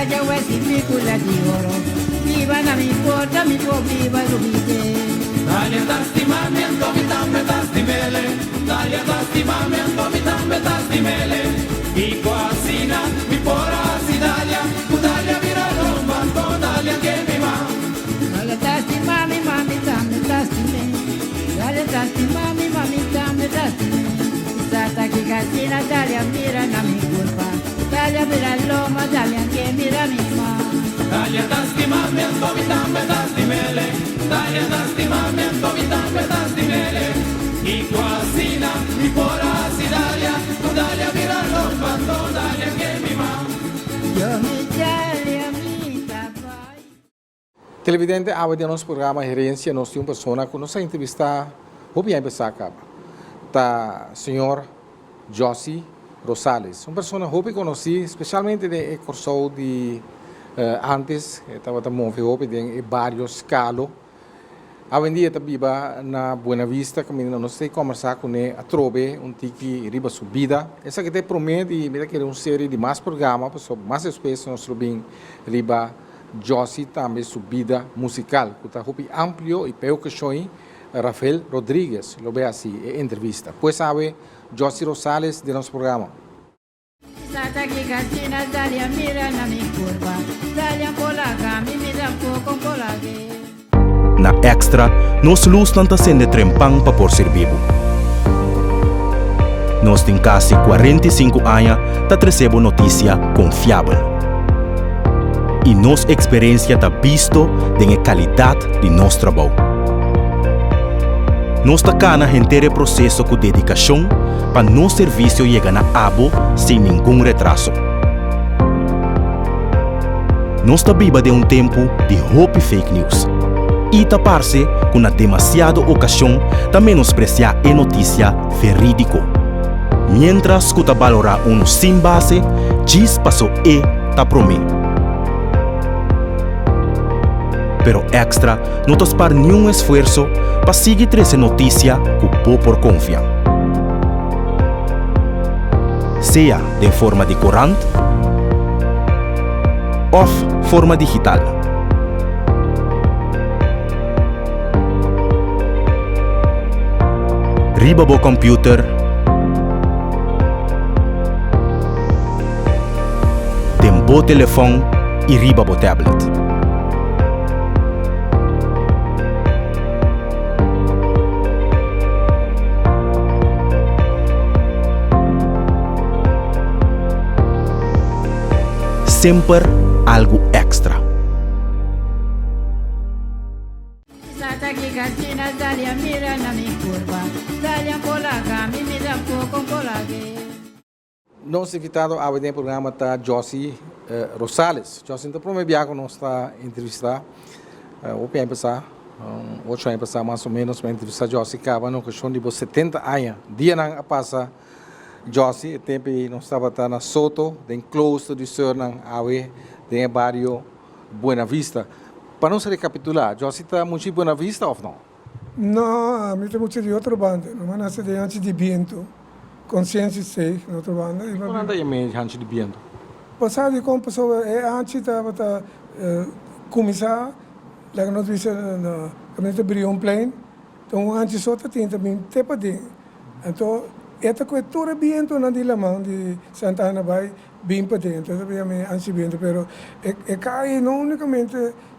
Djawe si picula di oro Biba na mi porta mi por biba lubide. Dalia ta stima mi anto mi tambe ta stimele Dalia ta stima mi anto mi tambe ta stimele Kiko asina mi por a hasi Dalia Ku Dalia bira lomba anto Dalia ke mi ma. Dalia ta stima mi ma mi tambe ta stime Dalia ta stima mi ma mi tambe ta stime Sa ta kiko asina Dalia mira na mi kurpa Dalia bira lomba Dalia ke mira mi ma. Dalia ta stima mi anto mi tambe ta stimele Dalia ta stima mi anto mi tambe ta stimele Kiko asina mi por a hasi Dalia Ku Dalia bira lomba anto Dalia ke mi ma. Yo mi Dalia mi ta bai. Televidente, awe den nos programa Herencia nos tin un persona cu nos a entrevista hopi aña pasa caba. Ta señor Jossy Rosales, un persona hopi conoci specialmente den e Corsou di antes, e tabata move hopi den e bario Scalo. Awendia e ta biba na Buena Vista caminda nos ta combersa cune atrobe un tiki riba su bida. Esaki ta e prome di mi ta kere un serie di mas programa pasobra mas despues nos lo bin riba Jossy tambe su bida musical cu ta hopi amplio y p'e ocasion ei Rafael Rodriguez lo bay haci e entrevista. Pues awe Jossy Rosales den nos programa. Na Extra, nos lusnan ta sende trempan pa por sirbi bo. Nos tin kasi 45 aña ta trese bo notisia konfiabel. I nos eksperensia ta bisto den e kalidat di nos trabou. Nos ta kana henter e proseso ku dedikashon pa nos servisio yega na abo sin ningun retraso. Nos ta biba den un tempu di hopi fake news i ta parse ku na demasiado okashon ta menospresiá e notisia verídiko, miéntras ku ta balorá unu sin base djis paso e ta promé. Pero Extra no ta spar niun esfuerso pa sigui trese notisia ku bo por konfia. Sea den forma di korant òf forma digital. Riba bo kòmpiuter, den bo telefòn i riba bo tablet. Semper algu èkstra. Nos invitado awe den e programa ta Jossy Rosales. Jossy, no ta prome bia ku nos ta entrevistá. Hopi aña pasá, un ocho aña pasá mas o menos, mi a entrevistá Jossy kaba na okashon di bo setenta aña. Dianan a pasa Jossy, e tempu ei nos tabata na Soto, den klooster di Sörnan, awe den e bario Buena Vista. Pa nos rekapitulá, Jossy ta muchi Buena Vista òf no? No, ami ta mucha di otro banda. Mi a nase den Hanchi di Bientu, Conscientie Steeg, na otro banda. Kiko nan ta yama e Hanchi di Bientu? Bo sa dikon? Pasobra e hanchi tabata kuminsá, laga nos bisa na kaminda ta Brionplein, ta un hanchi so ta tin ta bin te paden. Anto e ta kohe tur e bientunan di laman di Santa Ana bai bin paden. Anto e ta yama e Hanchi di Bientu. Pero e kai no unikamente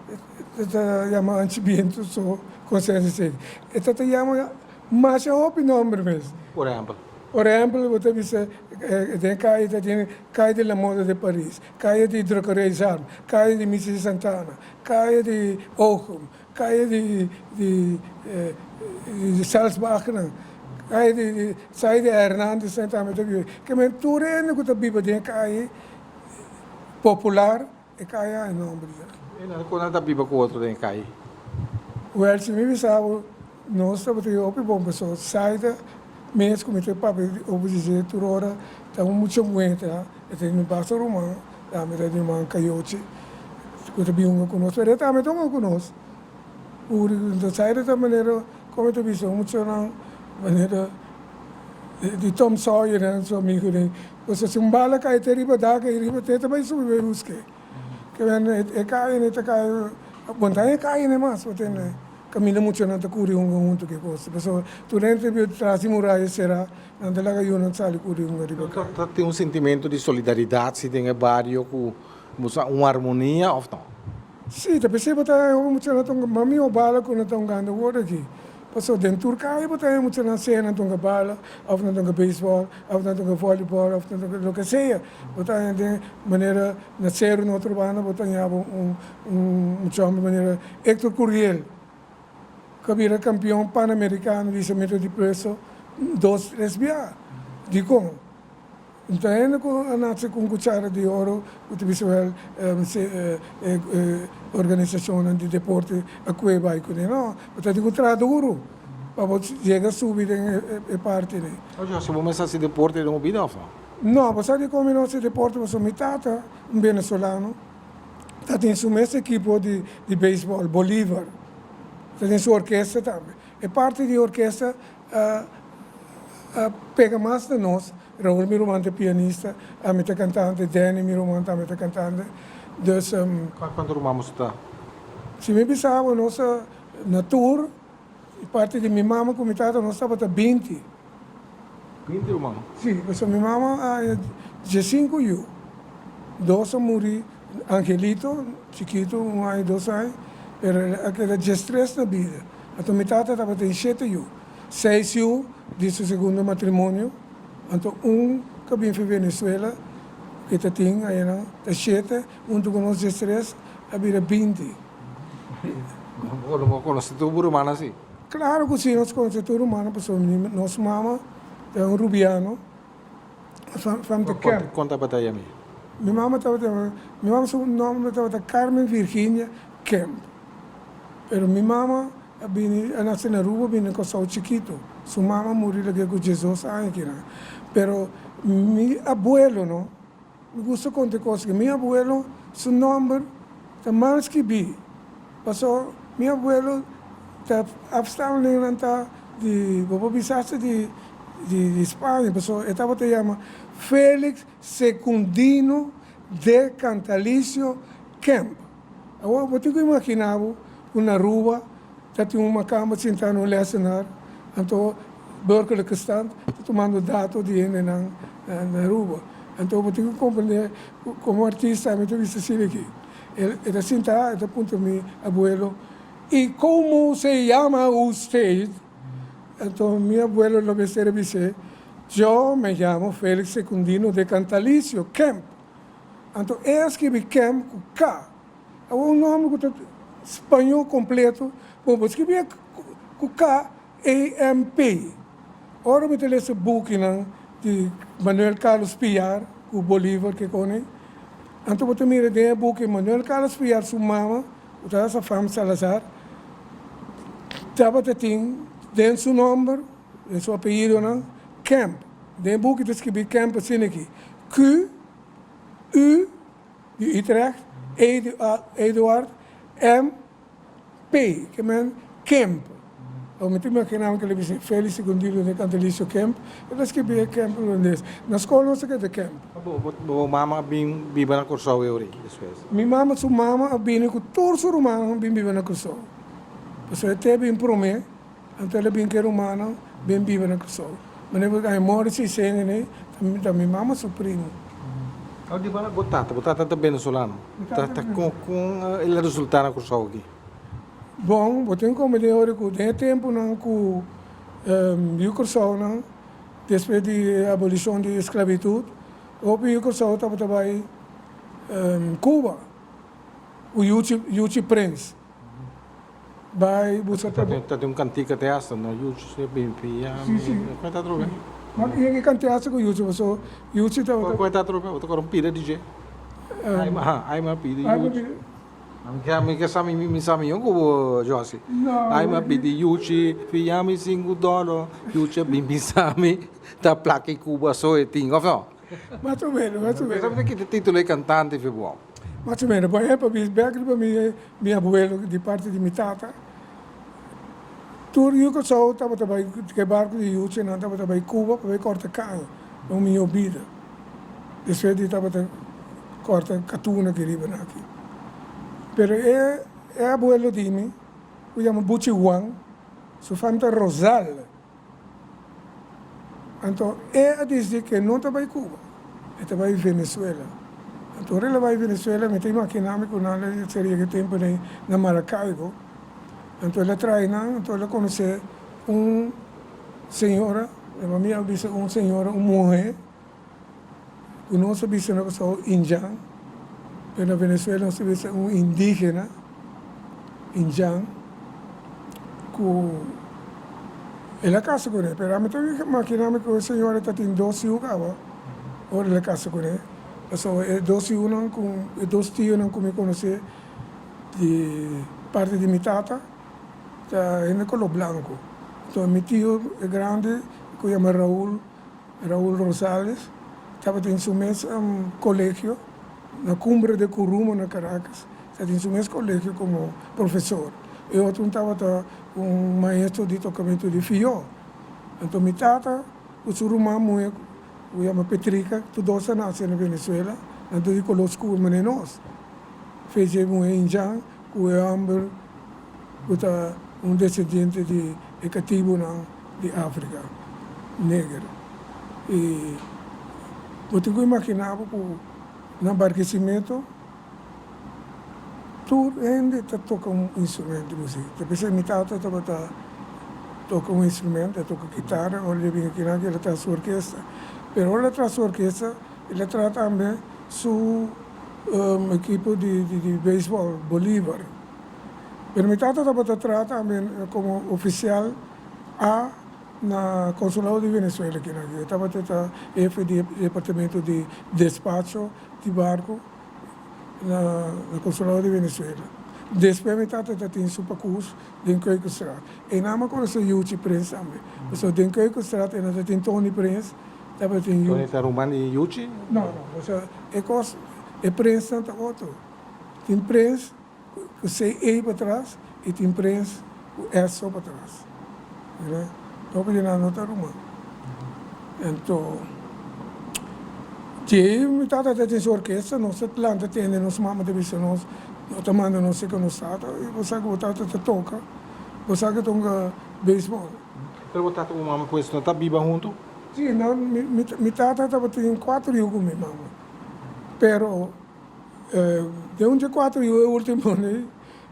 E ta yama Anchi Bientu so Consensie Steeg. E ta ta yama masha hopi nomber mes. Por ehempel? Por ehempel bo ta bisa den calle ta tin calle de la Moda de Paris, calle di Drukkerij Zalm, calle di Misa Santana, calle di Oogum, calle di di di Salzbachnan, calle di di Sai di Hernandeznan tambe ta biba. Ke men tur hende ku ta biba den e calle popular E kaya e nomber di. E nan ku nan ta biba ku otro den e kai. Wèl, si mi bisa bo, nos tabata e hopi bon pasobra Saida mes ku mi ta papia di obo dje tur ora ta un mucha muhé ta, e ta di mi basta ruman, tambe ta di ruman Kayochi ku ta bin hunga ku nos, pero e tambe ta hunga ku nos. Puri, Saida ta manera, komo ta bisa, un muchanan manera di Tom Sawyer nan su amigu den. Pasobra si un bala kai te riba dak ei riba te ta bai subi bai busk'é. Ke men e kaya ta kaya, bon ta e kaya mas, bo tende. Kaminda muchanan ta kuri hunga huntu ke kos. Pasobra tur hende ta tras di muraya será, nan ta laga yunan sali kuri hunga riba kaya. Ta tin un sintimentu di solidaridat si den e bario ku bo sa un armonia òf no? Sí, ta p'esei bo ta haña hopi muchanan ta hunga mas mihó bala ku nan ta hungando awor aki. Pasobra den tur kaya bo ta haña muchanan sea nan ta hunga bala òf nan ta hunga beisbòl òf nan ta hunga vòlibòl òf nan ta hunga loke sea. Bo ta haña den manera na seru na otro banda bo ta haña bo un un mucha hòmber manera Hector Curiel ku a bira kampion panamerikano di lanzamiento di peso dos tres bia. Dikon? Un ta hende ku a nase ku un kuchara di oro ku ta bisa wèl e organisashonnan di deporte a kue bai kuné. No, bo ta tin ku traha duru pa bo yega subi den e parti ei. Oye, si bo mester hasi deporte den bo bida òf no? No, bo sa dikon mi no hasi deporte pasobra mi tata, un benesolano, ta tin su mes ekipo di beisbòl, Bolívar. Ta tin su orkesta tambe. E parti di orkesta a a pega mas na nos. Raul mi ruman ta pianista, ami ta kantante, Danny mi ruman tambe ta kantante. Dus. Kuantu ruman boso ta? Si mi bisa bo nos a na tur parti di mi mama ku mi tata nos tabata 20. 20 ruman? Si, pasobra mi mama a haña 15 yu. Dos a muri, Angelito chikitu un aña dos aña, pero el a keda 13 na bida. Anto mi tata tabatin shete yu, seis yu di su segundo matrimonio, anto un ku a bin fi Venezuela ku ta tin ayanan ta shete, huntu ku nos 13 a bira 20. Bo konosé tur bo rumannan si? Klaro ku si, nos konosé tur rumannan pasobra nos mama ta un rubiano van de Kemp. Kon tabata yam'é? Mi mama tabata yama, mi mama su nomber tabata Carmen Virginia Kemp. Pero mi mama a bini, a nace na Aruba, a bini na Kòrsou chikito. Su mama a muri lag'é ku 12 aña kina. Pero mi abuelo no, mi gusta konta e kos aki, mi abuelo su nòmber ta mal skibí. Paso mi abuelo ta afstammelingnan ta di, bo por bisa hasta di di Spaña, paso e tabata yama Felix Secundino de Cantalicio Kemp. Awor bo tin ku imaginá bo ku na Aruba ta tin un makamba sintá na un lèsenar, anto burgerlijke stand ta tumando dato di hendenan na Aruba. Anto bo tin ku komprendé ku komo artista ami ta bisa asina aki. E ta sintá, e ta puntra mi abuelo, I komo se yama usted? Anto mi abuelo lo mester a bis'é, Yo me llamo Felix Secundino de Cantalicio Kemp. Anto e a skibi Kemp ku K. Awor un nòmber ku ta spañó kompleto, bo por skibié ku K E M P. Ora mi ta lesa bukinan di Manuel Carlos Piar ku Bolívar ke kone, anto bo ta mira den e buki Manuel Carlos Piar su mama, ku ta asa fam Salazar, tabata tin den su nòmber, den su apellidonan, Kemp. Den e buki ta skibi Kemp asina aki, Q U di Utrecht, E di Eduard, M P, ke men Kemp. Awor mi ta imaginá mi ke lo bisa Félix Secundino den Cantalicio Kemp, e ta skibi e Kemp hulandes. Na skol nos ta keda Kemp. Bo mama a bin biba na Kòrsou e ora despues? Mi mama su mama a bini ku tur su rumannan bin biba na Kòrsou. Pasobra e te bin promé. Anto el a bin ku e rumannan bin biba na Kòrsou. Manera ku a mori 600 nei, ta mi mama su primo. Awor di banda bo tata, bo tata ta venezolano. Ta ta kon kon el a resultá na Kòrsou aki? Bon, bo tin kombe den ora ku den e tempunan ku yu Kòrsounan despues di e abolishon di esklabitut, hopi yu Kòrsou tabata bai Cuba ku yuchi yuchi Prins. Bai buska trabou. Ta tin un kantika te hasta no Yuchi se bin pia mi. Si si. Kon ta atrobe? Ma yen ki kante hasta ku Yuchi paso Yuchi tabata. Kon ta atrobe? Bo ta kòrda un pida di dje. Ai ai ma pidi Yuchi. Mi ke sa mi sa mion ku bo Jossy. Ai ma pidi Yuchi fia mi sinku dòlò Yuchi a bin bisa mi ta plaka i Cuba so e tin òf no? Mas o menos mas o menos. Sa ki ta titulo e kantante fi bo? Mas o menos. Por ehempel, mi bek riba mi mi abuelo di parti di mi tata, tur yu Kòrsou tabata bai ku e barku di yuchi nan tabata bai Cuba pa bai kòrta kaña pa un mihó bida. Despues di tabata kòrta katuna aki riba nan aki. Pero e e abuelo di mi, ku yama Buchi Juan, su fam ta Rosal. Anto e a disdi ku e no ta bai Cuba, e ta bai Venezuela. Anto ora el a bai Venezuela, mi ta imaginá mi ku nan a ser yega e tempu ei na Maracaibo. Anto el a trae nan, anto el a konosé un señora, mi a bisa un señora, un muhé. Ku nos a bisa na Kòrsou indjan, pero na Venezuela nos ta bisa un indígena, indjan, ku el a kasa kuné. Pero ami ta imaginá mi ku e señora ta tin dos yu kaba ora el a kasa kuné. Pasobra e dos yunan ku e dos tionan ku mi konosé di parti di mi tata ta hende koló blanku. Enton mi tio e grandi ku yama Raul. Raul Rosales tabatin su mes colegio na Cumbre de Curumo na Caracas, tabatin su mes colegio como profesor. E otro un tabata un maestro di tocamento di fió. Anto mi tata cu su ruman muhe cu yama Petrica, tur dos a nace na Venezuela, nan ta di color scur manera nos. Fecha e muhe indjan cu e homber cu ta un descendiente di e catibonan di Africa, neger. Y bo tin cu imagina bo cu na Barquisimeto tur hende ta toca un instrumento di musica. Ta p'esey mi tata tabata toca un instrumento, a toca guitarra, ora el a bin akinan el a traha su orkesta. Pero ora el a traha su orkesta, el a traha tambe su ekipo di beisbòl, Bolívar. Pero mi tata tabata traha tambe komo ofisial A na Konsulado di Venezuela aki na Aruba. E tabata ta hefe di e departamento di despacho di barku na Konsulado di Venezuela. Despues mi tata ta tin su pakus den Keukenstraat. Einan mi a konosé Yuchi Prins tambe. Pasobra den Keukenstraat einan ta tin Tony Prins. Tabatin yu. Tony ta ruman di Yuchi? No, no, pasobra e kos, e prensnan ta otro. Tin prens ku CE patras i tin prens ku S so patras. Mira, hopi di nan no ta ruman. Anto, dje mi tata ta tin su orkesta, nos ta lanta tende nos mama ta bisa nos, no ta manda nos seka nos tata, i bo sa ku bo tata ta toka, bo sa ku ta hunga beisbòl. Pero bo tata ku bo mama pues no ta biba huntu? Sí, no, mi, mi, mi tata tabatin cuatro yu cu mi mama. Pero, den un dje cuatro yu e ultimo ni,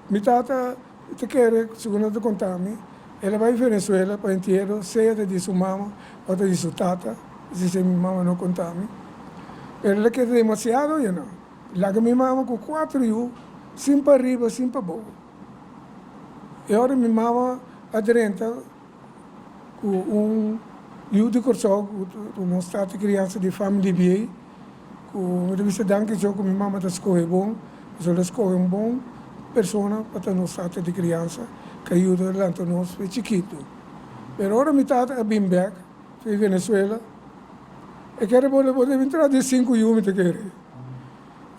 mi tata ta kere, segun nan ta conta mi, el a bay Venezuela pa entiero, sea ta di su mama o ta di su tata, esei mi mama no conta mi. Pero el a kere demasiado you know. Laga mi mama cu cuatro yu, sin pa riba, sin pa abou. E ora mi mama a drenta ku un yu di Kòrsou ku nos tata kriansa di fam Libiei ku mi ta bisa danki Dios ku mi mama ta skohe bon pasobra el a skohe un bon persona pa ta nos tata di kriansa ku a yuda lanta nos fe chikitu. Pero ora mi tata a bin bèk for Venezuela e kere bo bo debe entra di sinku yu mi ta kere.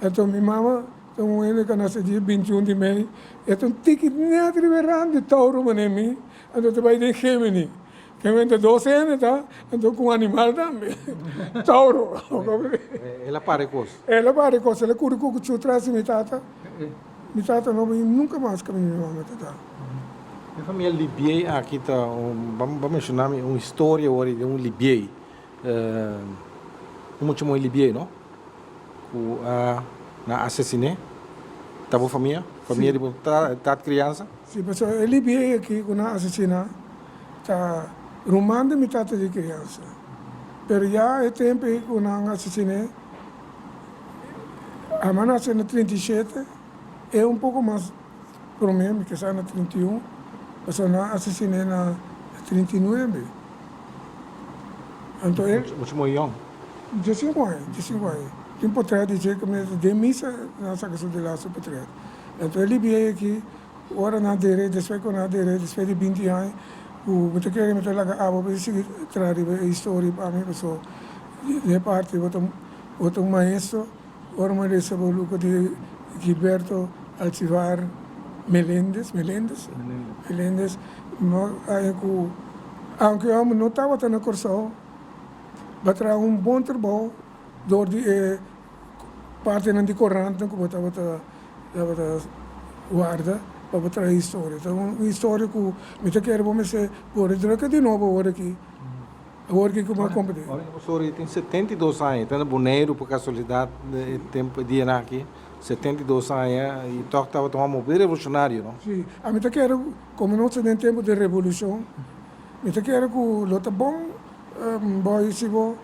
Anto mi mama ta un hende ku a nase dia 21 di mei e ta un tiki nèt riba e rand di Tauro manera mi. Anto ta bai den Gemini. Gemini ta dos hende ta, anto ku un animal tambe. Tauro. El a para e kos. El a para e kos. El a kuri ku kuchu tras di mi tata. Mi tata no bin nunka mas kaminda mi mama ta ta. E famia Libiey aki ta un, bo a menshona mi un historia awor di un Libiey. Un mucha muhe Libiey no? Ku a nan asesiné. Ta bo famia? Famia di bo tata kriansa? Si, pasobra e Libiey aki ku nan asesiná ta ruman di mi tata di kriansa. Pero ya e tempu ei ku nan asesiné, ami a nase na 37, e un poko mas promé, mi kisa na 31, pasobra nan asesiné na 39. Anto e. Muchu mooi yong. 15 aña, 15 aña. Tin potret di dje ku mi den misa nan saka su delaste potret. Anto e Libiey aki. Ora nan dere, despues ku nan dere, despues di binti aña, ku mi ta kere mi ta laga abo pa e sigui traha riba e historia pa mi, pasobra di e parti bo ta bo ta un maestro. Ora mi lesa bo luko di Gilberto Alcivar Melendez, Melendez? Melendez, mi a haña ku aunke e homber no tabata na Kòrsou, bo a traha un bon trabou dor di e partinan di korantnan ku bo tabata tabata. warda pa bo traha historia. Ta un historia ku mi ta kere bo mester pone druk di nobo awor aki, awor aki ku bo a kompetí. Sorry, tin 72 aña, ta na Boneiru por kasualidat e tempu e dianan aki, 72 aña i tòg tabata un hòmber hopi revolushonario, no? Sí, ami ta kere komo nos ta den tempu di revolushon, mi ta kere ku lo ta bon boy si bo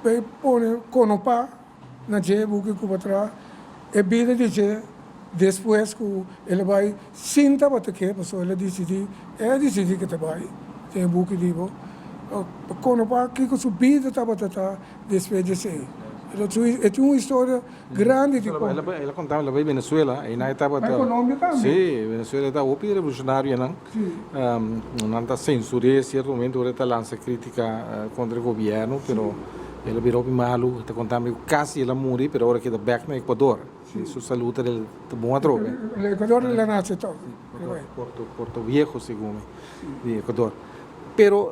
bay pone konopá na dje buki ku bo traha e bida di dje despues ku el a bai sin tabata ke pasobra el a disidí e a disidí ke ta bai den e buki di bo pa konopa kiko su bida tabata ta despues di esei e tin un historia grandi di konta. El a konta el a bai Venezuela einan e tabata Bai Colombia tambe. Si Venezuela e ta hopi revolushonarionan nan ta sensur'é sierto momento ora e ta lansa kritika kontra e gobièrnu pero el a bira hopi malu e ta konta mi ku kasi el a muri pero ora keda bèk na Ecuador su salud ta bon atrobe. Na Ecuador el a nase tòg. Porto Porto Viejo segun mi di Ecuador pero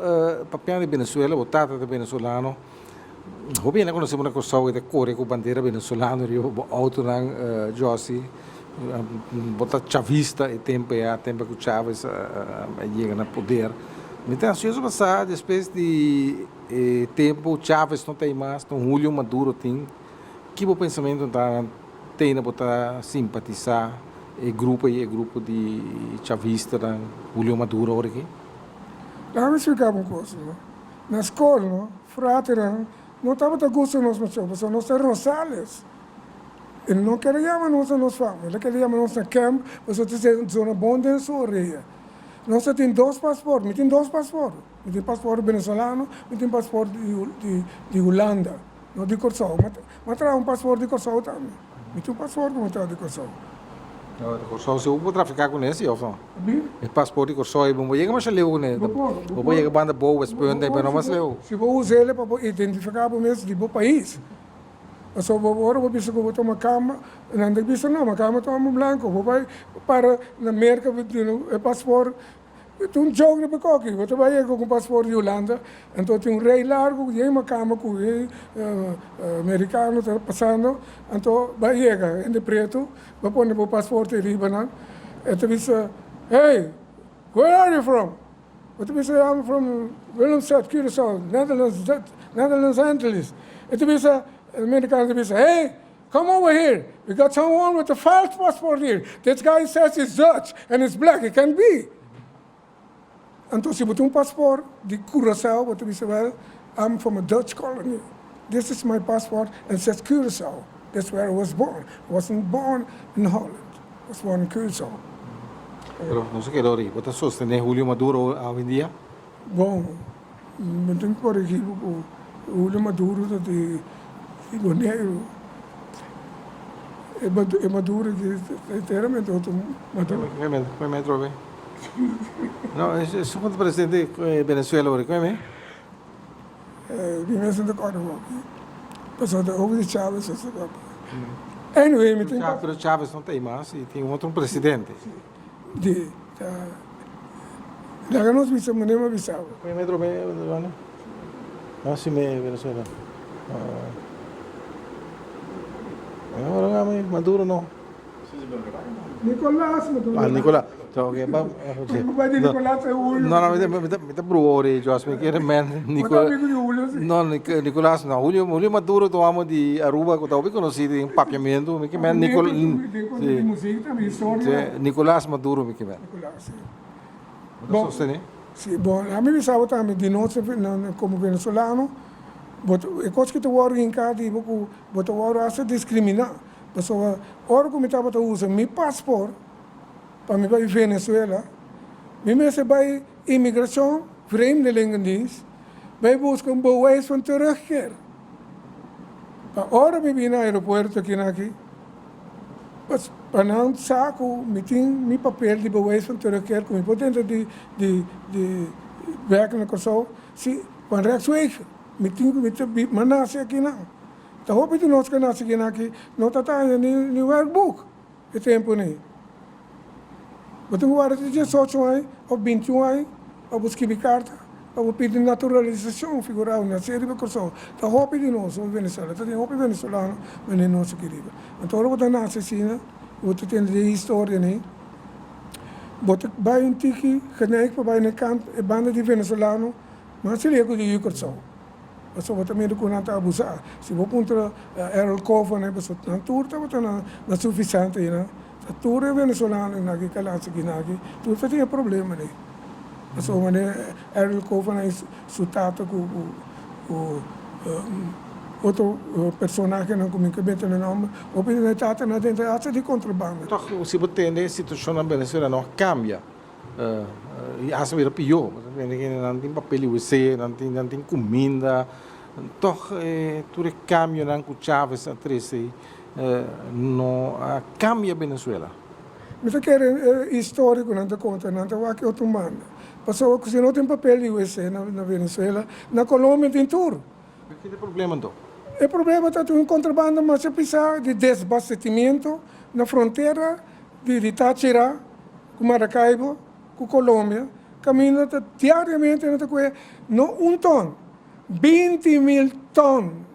papiando di Venezuela bo tata ta venezolano. Hopi hende a konosé bo na Kòrsou e ta kore ku bandera venezolano riba bo outonan Jossy. Bo ta chavista e tempu ya, tempu ku Chavez a yega na poder. Mi ta ansioso pa sa despues di e tempu Chavez no ta ei mas, don Julio Maduro tin, ki bo pensamentu ta tene bo ta simpatisá e grupo ei, e grupo di chavistanan, Julio Maduro ora aki? Laga mi splika bo un kos. Na skol no, fraternan no tabata gusta nos mucho pasobra nos ta Rosales. E no ker a yama nos na nos fama, el a ker a yama nos na camp pasobra ta ser zona bon den su orea. Nos ta tin dos pasport, mi tin dos pasport, mi tin pasport venezolano, mi tin pasport di di Hulanda, no di Kòrsou. Mi a traha un pasport di Kòrsou tambe. Mi tin un pasport ku mi traha di Kòrsou. Di Kòrsou si bo por trafiká kuné si òf no? E pasport di Kòrsou ei bo por yega masha leu kuné. Bo por. Bo por yega banda Bow, Westpunt ei pero no mas leu. Si bo usa el pa bo identifiká bo mes di bo pais. Pasobra bo ora bo bisa ku bo ta makamba, nan ta bisa no, makamba ta homber blanko. Bo bai para na Merka bo duna e pasport Ta un joke riba e koki, bo ta bai yega ku un pasport di Hulanda, anto tin un rei largu ku yen makamba ku yen merikano ta pasando, anto bai yega hende pretu, bo pone bo pasport riba nan, e ta bisa, hey, where are you from? Bo ta bisa, I'm from Willemstad, Curaçao, Netherlands, Netherlands Antilles. E ta bisa, e merikano ta bisa, hey, Come over here, we got someone with a false passport here, this guy says he's Dutch and he's black, it can't be. Anto si bo tin un passport di Curaçao bo ta bisa well I'm from a Dutch colony, this is my passport and says Curaçao, that's where I was born, I wasn't born in Holland, I was born in Curaçao. Pero nos a keda ori, bo ta sostene Julio Maduro awendia? Bon, mi tin ku korigí bo ku Julio Maduro ta di Boneiru. E Maduro aki ta enteramente otro Maduro. Kue mi atrobe? No, esun ku ta presidente di Venezuela ora, kue mi? Mi mes no ta kòrda bo aki. Pasobra ta hopi di Chavez nos ta papia. Anyway, mi tin. Pero Chavez no ta ei mas i tin otro presidente. Di ta laga nos bisa manera mi a bisa bo. Pone metro me Giovanni. No si me Venezuela. No, Maduro no. Nicolas Maduro. Ah, Nicolas. Okay, ba. Nicolas e Julio. No, no, mi ta mi ta bruho ori, Jos, mi kier men Nicolas. Amigo di Julio si. No, Nicolas no. Julio, Julio Maduro ta un amo di Aruba cu ta hopi conoci den papiamento. Mi kier men Nicolas. Di musica tambe, historia. Si, Nicolas Maduro mi kier men. Nicolas, si. Bo ta sostene? Si, bon, ami bisa bo tambe di nos como venezolano, bo ta, e cos cu ta worde hinca di bo cu bo ta worde hasta discrimina. Pasobra ora cu mi tabata usa mi paspoort pa mi bai Venezuela, mi mester bai Immigratie, Vreemdelingendienst, bai busca un bewijs van terugkeer. Pa ora mi bini aeropuerto aki na aki, pa nan sa cu mi tin mi papel di bewijs van terugkeer cu mi por dentro di di di bek na Kòrsou, si van rechtswege mi tin cu mi ta mi a nace aki nan. Ta hopi di nos ku a nase gina aki no ta taña ni werkboek e tempu nei. Bo tin ku warda te diesocho aña òf bintiun aña pa bo skibi karta pa bo pidi naturalisashon figurá bo nase riba Kòrsou. Ta hopi di nos, hopi Venezuela, ta tin hopi venezolano manera nos aki riba. Anto ora bo ta nase asina. Bo ta tende den historia ni. Bo ta bai un tiki geneig pa bai na e kant e banda di venezolano mas legu di yu Kòrsou. Pasobra bo ta mira ku nan ta abusá. Si bo puntra Errol Coven e pasobra nan tur tabata na na sufisante ei nan. Ta tur e venezolano ei naki kalansi ki naki tur ta tin e problema ei. Pasobra manera Errol Coven a su tata ku ku otro personahenan ku mi ka mete na nòmber hopi di nan tata nan a drenta hasta di kontrabanda. Tòg si bo tende e situashon na Venezuela no a kambia. I hasta bira pió. Bo ta tende kende nan tin papel di wc, nan tin nan tin kuminda. Tòg e tur e kambionan ku Chávez a trese ei no a kambia Venezuela. Mi ta kere e historia ku nan ta konta, nan ta wak e otro banda. Pasobra ku si no tin papel di wc na Venezuela, na Colombia tin tur. Ki ta e problema anto? E problema ta tin un kontrabanda masha pisá di desbastecimiento na frontera di Táchira ku Maracaibo ku Colombia, kaminda ta diariamente nan ta kohe no un ton, 20.000 ton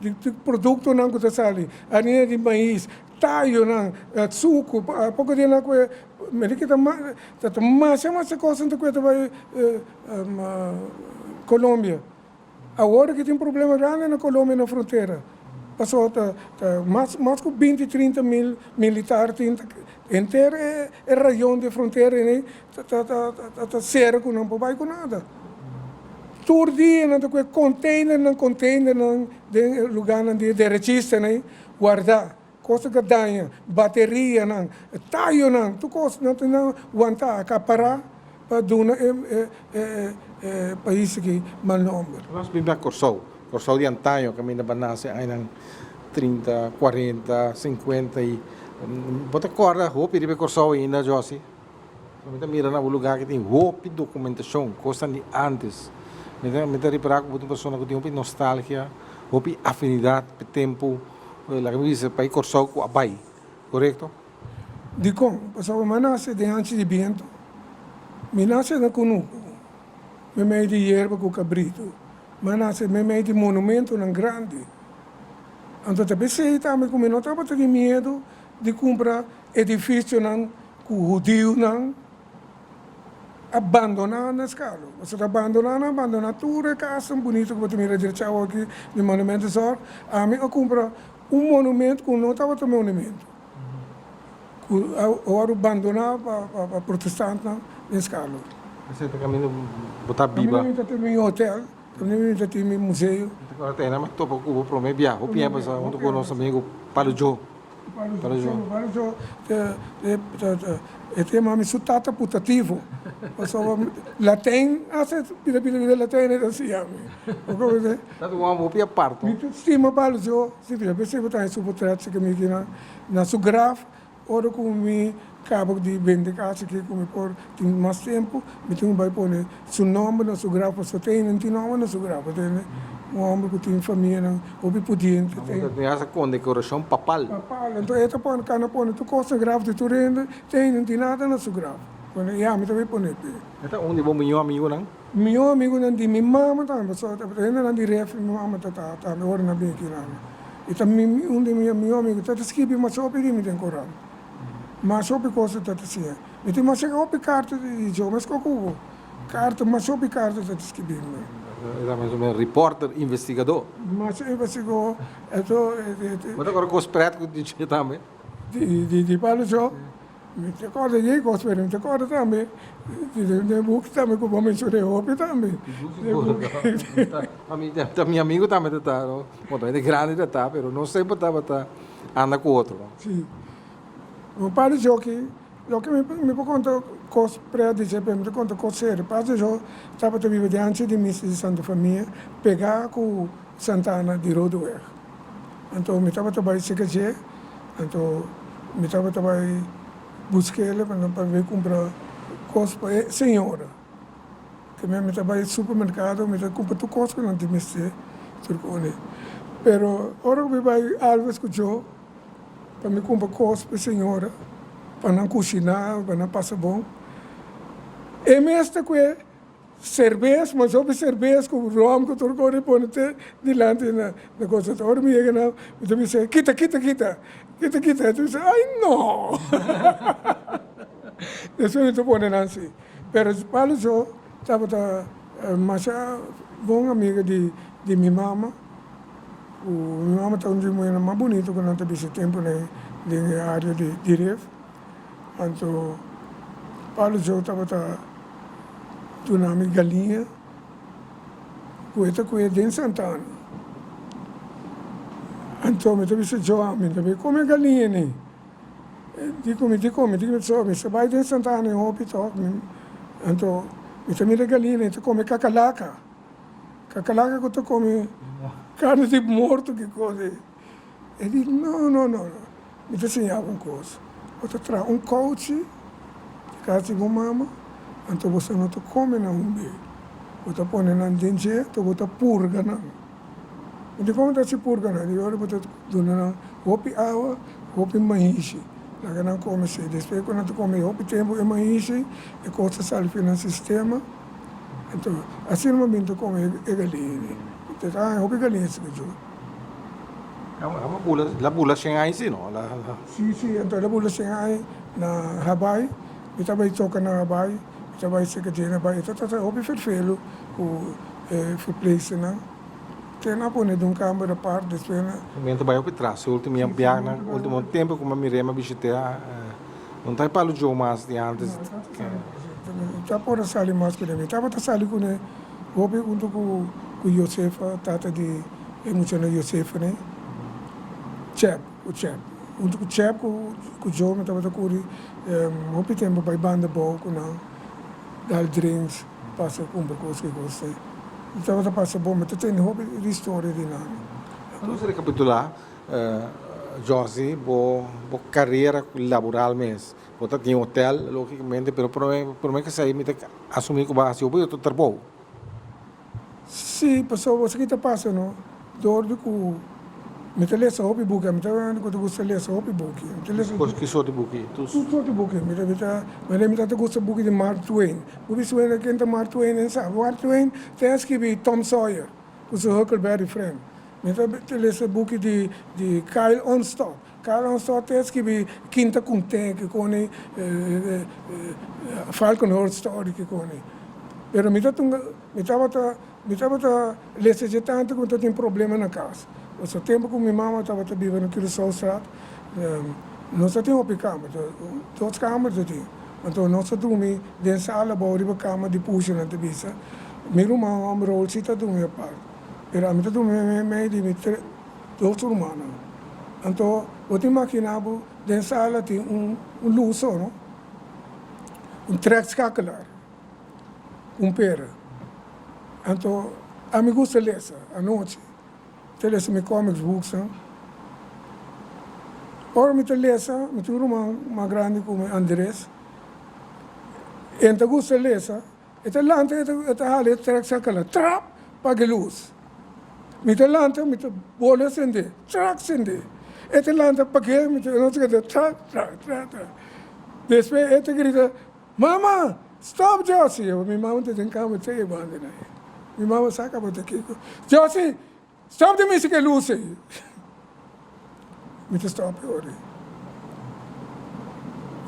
di produktonan ku ta sali, harina di mais, tayonan, suku, poko di nan kohe, mira ki ta ta masha masha kos nan ta kohe ta bai Colombia. Awor ki tin problema grandi na Colombia na frontera, pasobra ta ta mas mas ku 20 30.000 militar tin ta henter e e rayon di frontera ei ta ta ta ta sera ku nan por bai ku nada. Tur dia nan ta kohe containernan containernan den e lugarnan di e derechistanan ei guarda, kos ta daña, baterianan, tayonan, tur kos nan ta nan wanta akapará. Pa duna e e pais aki mal nomber. Nos bin na Kòrsou, Kòrsou di antaño kaminda bo a nase añanan 30, 40, 50 i bo ta kòrda hopi riba e Kòrsou ainda Jossy? Mi ta mira na bo lugá ki tin hopi dokumentashon, kosnan di ántes. Mi ta mi ta ripará ku bo ta un persona ku tin hopi nostalgia, hopi afinidat pa e tempu, laga mi bisa pa e Kòrsou ku a bai, korekto? Dikon? Pasobra mi a nase den hanchi di bientu. Mi nase na kunuku, meimei di yerba ku kabritu. Mi a nase meimei di monumentunan grandi. Anto ta p'esei tambe ku mi no tabata tin miedu di kumpra edifisionan ku hudiunan a bandoná na Skalo. Pasobra ta bandoná nan a bandoná tur e kasnan bunito ku bo ta mira drecha awor aki di Monumentenzorg. Ami a kumpra un monumentu ku no tabata monumentu. Ku a wòrdu bandoná pa protestantnan den Skalo. Esei ta kaminda bo ta biba. Kaminda mi ta tin mi hotel, kaminda mi ta tin mi museo. Ora ta ena mi topa ku bo promé bia, hopi a pasa huntu ku nos amigu Palo Joe. Palo Joe, Palo Joe e ta yama mi su tata putativo, pasobra Latijn hasta bira bira bira Latijn e ta siña mi. Ta un hòmber hopi aparto. Mi ta stima Palo Joe, si bira bo ta haña su potret si mi tin na su graf, ora ku mi kaba di bende kas aki ku mi por tin mas tempu, mi tin ku bai pone su nòmber na su graf, pasobra te ainda no tin nòmber na su graf, bo tende? Un hòmber ku tin famianan hopi pudiente. Bo ta tin hasta kondekorashon papal. Papal, anto e ta pone, kana pone tur kos na graf di tur hende, te ainda no tin nada na su graf. Bueno, i ami ta bai pone p'e. E ta un di bo mihó amigunan? Mihó amigunan di mi mama tambe, pasobra tabata hendenan di ref mi mama ta tambe ora nan bin aki nan. I ta mi un di mi mihó amigu ta ta skibi masha hopi di mi den koran. Masha hopi kos ta ta siña. Mi tin masha hopi karta di djo, meskos ku bo. Karta, masha hopi karta ta ta skibi mi. E ta mas o menos reporter, investigadó. Masha investigó, eto. Bo ta kòrda kos prèt ku di dje tambe? Di di Pablo Joe. Mi ta kòrda dje kos, pero mi ta kòrda tambe di den buki tambe ku bo menshoné hopi tambe. Mi ta mi amigu tambe ta ta, no? Bon, ta hende grandi ta ta, pero no semper tabata anda ku otro, no? Si. Bo pa di joki, loke mi mi por konta kos prea di dje, pero mi ta konta kos serio. Pas di jo tabata biba dianchi di misa di Santa Famia, pegá ku Santana di Rodeweg. Anto mi tabata bai seka dje, anto mi tabata bai busk'el pa bai kumpra kos pa e señora. Te mi mi ta bai supermerkado, mi ta kumpra tur kos ku nan tin mester, tur kos. Pero ora ku mi bai Alves ku Joe pa mi kumpra kos pa e señora, pa nan kushiná, pa nan pasa bon, e mes ta kue. Serbes, mas hopi serbes ku rom ku tur kos di pone te dilanti na na kos. Ora mi yega nan mi ta bisa kita kita kita kita kita e ta bisa ay no despues mi ta pone nan si. Pero Palo Joe tabata masha bon amiga di di mi mama ku mi mama ta un di muhernan mas bunito ku nan ta bisa tempu den e area di di Rif. Anto Palo Joe tabata duna mi galiña ku e ta ku'e den Santana. Anto mi ta bisa Joe, mi ta bin kome galiña ni. E di ku mi, dikon? Mi di ku mi, mi sa bai den Santana e hopi tok. Anto mi ta mira e galiña ni ta kome kakalaka. Kakalaka ku ta kome karni di morto ki kos ei. E di, No, no, no, no. Mi ta siña bo un kos. Bo ta traha un kouchi di kas di bo mama, anto boso no ta kome nan un be. Bo ta pone nan den dje, anto bo ta purga nan. Mi di, Kon bo ta hasi purga nan? Di, Ora bo ta duna nan hopi awa, hopi maishi. Laga nan kome esei. Despues ku nan ta kome hopi tempu e maishi, e kos ta sali for nan sistema. Anto, asina bo bin ta kome e galiña. Ta haña hopi galiña esaki djo. La bula shen ai si no? Si si, anto la bula shen ai na Habai, mi ta bai toka na Habai, mi ta bai seka dje na Habai, e ta trata hopi ferfelu ku e verpleegsternan, te nan a pone den un kamber apart, despues nan. Mi ta bai hopi tras, e ultimo biaha, ultimo tempo ku mi a mir'é, mi a bishit'é, no ta e palu djou mas di antes. Mi ta por a sali mas kuné, mi tabata sali kuné hopi huntu ku Josefa, tata di. E muchanan Josefene, Chep ku Chep. Huntu ku Chep ku Joe mi tabata kuri hopi tempu bai banda bou ku nan, dal drinks, pasa kumpra kos ki kos. Mi tabata pasa bon, mi ta tende hopi di storia di nan. Nos rekapitulá, Jossy, bo karera laboral mes. Bo ta tin hotel, logikamente, pero promé ku esei mi ta asumí ku bo a hasi hopi otro trabou. Sí, pasobra esaki ta pasa no, dor di ku mi ta lesa hopi buki, ami ta un ku ta gusta lesa hopi buki. Mi ta lesa. Ki sort di buki? Tur sort di buki. Mi ta mi ta mi ta gusta buki di Mark Twain. Bo bisa wende ken ta Mark Twain den sa. Mark Twain ta e a skibi Tom Sawyer ku su Huckleberry Friend. Mi ta lesa buki di di Kyle Onstott. Kyle Onstott ta e a skibi Kinta Kunte ki koni Falconhurst Story ki koni. Pero mi ta tunga, mi tabata, mi tabata lesa dje tantu ku mi ta tin problema na kas. Pasobra tempu ku mi mama tabata biba na Curaçaostraat, nos ta tin hopi kamer, dos kamer ta tin. Anto nos ta drumi den sala abou riba kama di pusha nan ta bisa. Mi ruman hòmber Raul si ta drumi apart, pero ami ta drumi meimei di mi dos rumannan. Anto bo ta imaginá bo den sala tin un lus so, no? Un trekskakelaar. Un pera. Anto ami gusta lesa anochi. Mi ta lesa mi comics booksnan. Ora mi ta lesa, mi tin un ruman mas grandi ku mi, Andres. E ta gusta lesa, e ta lanta e ta hala e trek sakala, trap, paga e lus. Mi ta lanta, mi ta bole a sende, trak sende. E ta lanta pag'e, mi ta nos ta keda trak, trak, trak, trak. Despues e ta grita. Mama! Stop Josie! Mi mama ta den kama te e banda na e. Mi mama sa kaba ta kiko. Josie! Stop di misi ke lus ei! Mi ta stop e ora ei.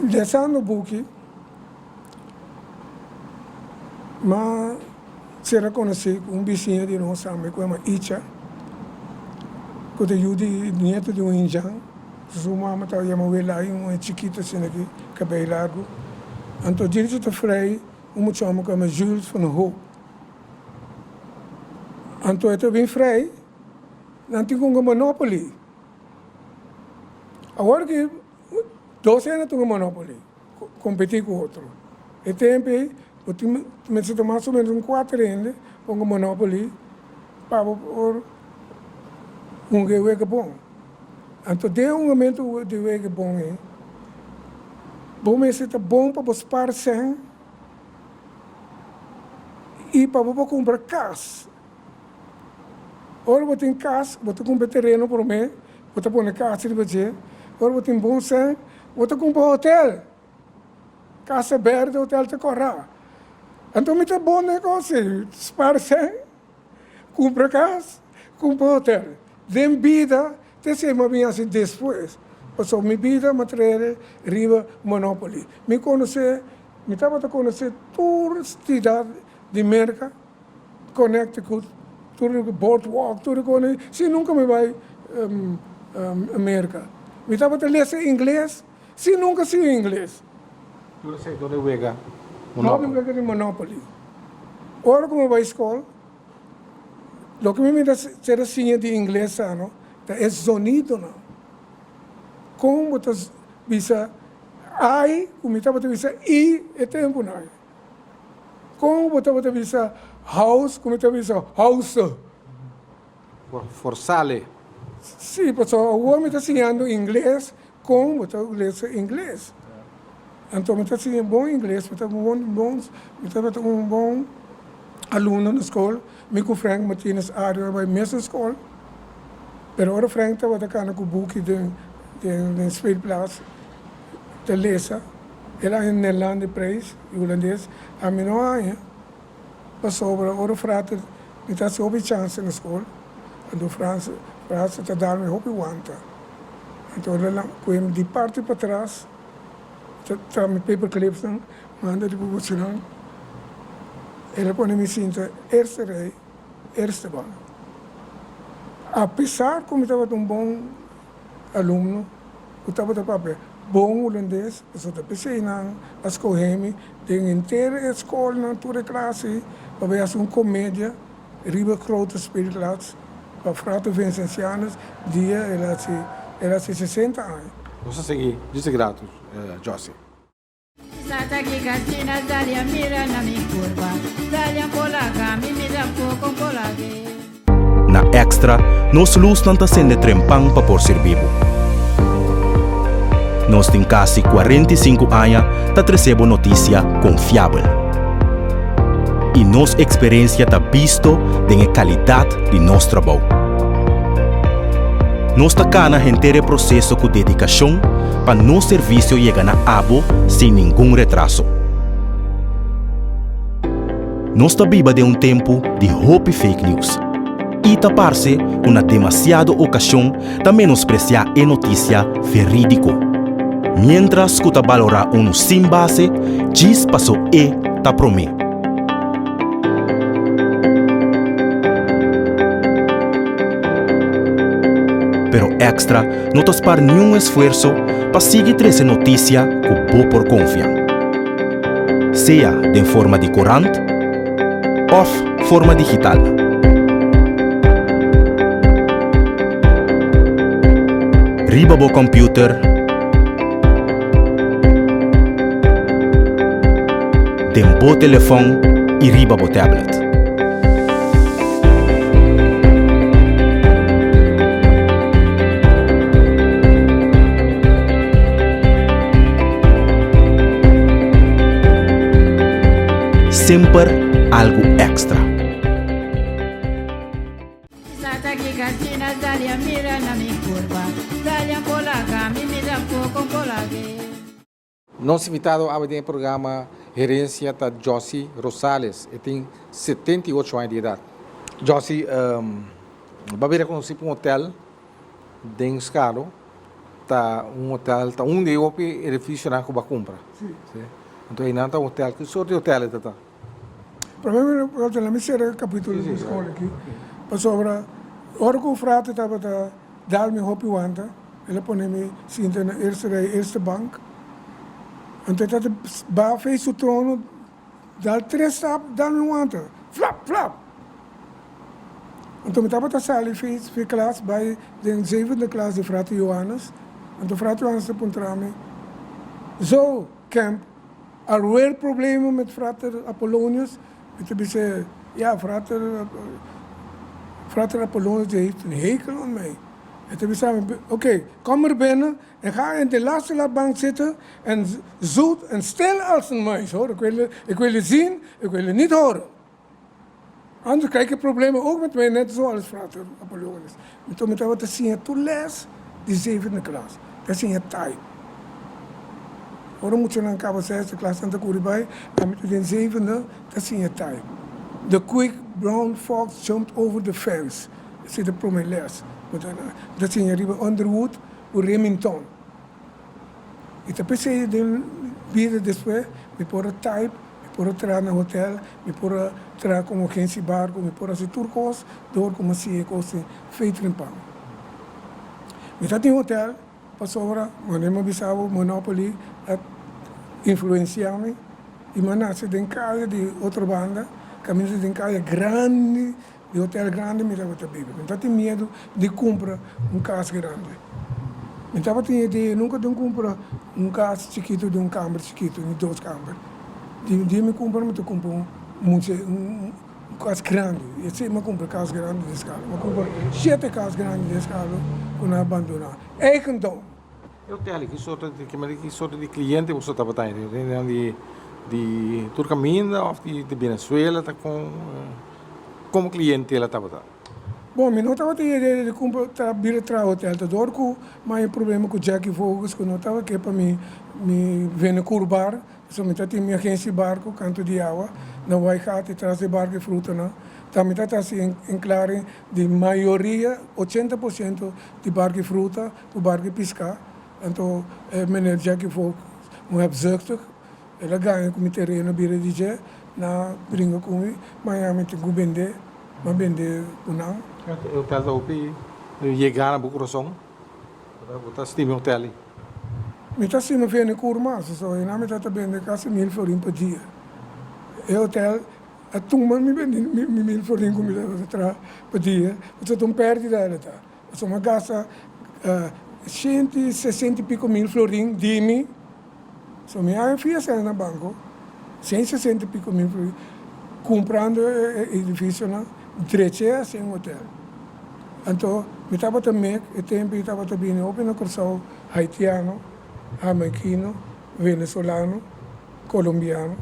Lesando buki, m'a sera konosí ku un bisiña di nos tambe ku yama Icha, ku ta yu di nieto di un injan. Su mama ta yama Welai, un muhé chikitu asina ki kabei largu. Anto diritu ta frei un mucha hòmber ku yama Jules van Hoop. Anto e ta bin frei, nan tin ku hunga Monopoly. Awor ki dos hende ta hunga Monopoly, kompetí ku otro. E tempu ei bo tin mester ta mas o ménos un kuater hende pa hunga Monopoly pa bo por hunga e wega bon. Anto den e hungamentu di wega bon ei, bo mester ta bon pa bo spar sèn i pa bo por kumpra kas. Ora bo tin kas, bo ta kumpra tereno promé, bo ta pone kas riba dje. Ora bo tin bon sèn, bo ta kumpra hotel. Casa Berde, hotel ta kòrá. Anto mi ta bon negoshi, spar sèn, kumpra kas, kumpra hotel. Den bida te esei mi a bin hasi despues, pasobra mi bida mi a traer riba Monopoly. Mi konosé, mi tabata konosé tur siudat di Merka, Connecticut, tur boardwalk, tur e kos, si nunka mi bai Merka. Mi tabata lesa ingles. Si nunka siña ingles. Tur esei dor di wega Monopoly. Dor di wega di Monopoly. Ora ku mi bai skol, loke mi mira ser a siña di ingles sa no, ta e zonidonan. Kon bo ta bisa ai ku mi tabata bisa i e tempunan. Kon bo tabata bisa house ku mi tabata bisa house. Forsale. Si, pasobra awor mi ta siñando ingles Kon bo ta lesa ingles? Anto mi ta siña bon ingles, mi ta bon bon, mi tabata un bon alumno na skol. Mi ku Frank Martinez Ario a bai mesun skol, pero ora Frank tabata kana ku buki den den den speelplaats ta lesa, el a haña Nederlande prijs di hulandes, ami no a haña. Pasobra ora frater mi ta hasi hopi chansa na skol, anto Frans frater ta dar mi hopi wanta. Anto ora nan kohe mi di parti patras, ta traha mi paper clipsnan, manda riba businan, el a pone mi sinta eerste rij, eerste bank. Apesar ku mi tabata un bon alumno ku tabata papia bon hulandes, pasobra ta p'esei nan a skohe mi den henter e skolnan, tur e klase, pa bai hasi un komedia riba Grote Speelplaats pa Frater Vincentianus dia el a hasi el a hasi sesenta aña. Nos a sigui djis grato, Jossy. Na Extra nos lusnan ta sende trempan pa por sirbi bo. Nos tin kasi 45 aña ta trese bo notisia konfiabel. I nos eksperensia ta bisto den e kalidat di nos trabou. Nos ta kana henter e proseso ku dedikashon pa nos servisio yega na abo sin ningun retraso. Nos ta biba den un tempu di hopi fake news i ta parse ku na demasiado okashon ta menospresiá e notisia verídiko, miéntras ku ta balorá unu sin base djis paso e ta promé. Pero Extra no ta spar niun esfuerso pa sigui trese notisia ku bo por konfia. Sea den forma di korant òf forma digital. Riba bo kòmpiuter, den bo telefòn i riba bo tablet. Semper algu èkstra. Nos invitado awe den e programa Herencia ta Jossy Rosales. E tin 78 aña di edad. Jossy, bo a bira conoci pa un hotel den Skalo. Ta un hotel, ta un di e hopi edificionan cu bo a cumpra. Si. Anto eynan ta un hotel. Ki soort di hotel e ta ta? Prome mi la mi cera e capitulo di school aki. Pasobra ora cu frater tabata dal mi hopi wanta. El a pone mi sinta na eerste rij, eerste bank. Anto e tata baha fei su trono, dal tres stap, dal mi wanta. Flap, flap! Anto mi tabata sali fei fei klas bai den zevende klas di Frater Johannes. Anto Frater Johannes ta puntra mi, Zo, Kemp, alweer problemen met Frater Apollonius? Mi ta bisa, Ja, Frater, Frater Apollonius die heeft een hekel aan mij. E ta bisa mi, Oké, kom maar binnen en ga in de laatste bank zitten en zoet en stil als een muis, hoor. Ik wil je, ik wil je zien, ik wil je niet horen. Anders krijg je problemen ook met mij, net zoals Frater Apollonius. Mi mi tabata siña tur les di zevende klas. Ta siña type. Ora muchanan kaba sesde klas nan ta kuri bai, ami ta den zevende ta siña type. The quick brown fox jumped over the fence, esei ta prome les. Mi ta siña riba Underwood ku Remington. I ta p'esei den bida despues mi por a type, mi por a traha na hotel, mi por a traha komo agensia di barku, mi por a hasi tur kos dor ku mi a siña e kos den Faith Rimpang. Mi ta tin hotel pasobra manera mi a bisa bo Monopoly a influensia mi i mi a nase den kaya di Otrobanda, kaminda den kaya grandi Di hotel grandi mi tabata biba. Mi tabatin miedu di kumpra un kas grandi. Mi tabatin idea nunka di kumpra un kas chikitu di un kamber chikitu ni dos kamber. Di dia mi kumpra mi ta kumpra un mucha un kas grandi. I esei mi a kumpra kas grandi den Skalo. Mi a kumpra shete kas grandi den Skalo ku nan a bandoná. Eigendom! E hotel ki sorto di ki sorto di cliente boso tabata hende? Hendenan di di tur caminda of di di Venezuela ta con como clientela tabata? Bon mi no tabata idea di cumpra ta bira traha hotel ta dor cu mi a problema cu Jacky Vogels cu no tabata ke pa mi mi vende cur bar pasobra mi ta tin mi agencia di barco canto di awa na Waigate tras di barco di frutanan ta mi ta ta haci enclare di mayoria 80% di barco di fruta Ku barku di piská, anto e meneer Jacky Vogt, un hebzuchtig, el a gaña ku mi tereno bira di dje, nan a bringa ku mi, maña mi tin ku bendé, mi a bendé ku nan. E hotel ta hopi yegá na bo kurason? Bo ta stima e hotel ei? Mi ta stima vende kur mas, so einan mi ta ta bende kasi mil florin pa dia. E hotel a tuma mi bende mi mil florin ku mi tabata traha pa dia, pasobra ta un pèrdida el a ta. Pasobra mi a gasta 160 i piko mil florin di mi, so mi a fia sèn na banko, 160 i piko mil florin, kumprando e edifisionan, dreché hasi un hotel. Anto mi tabata mek e tempu i tabata bini hopi na Kòrsou, haitiano, hamaikino, venezolano, kolombiano,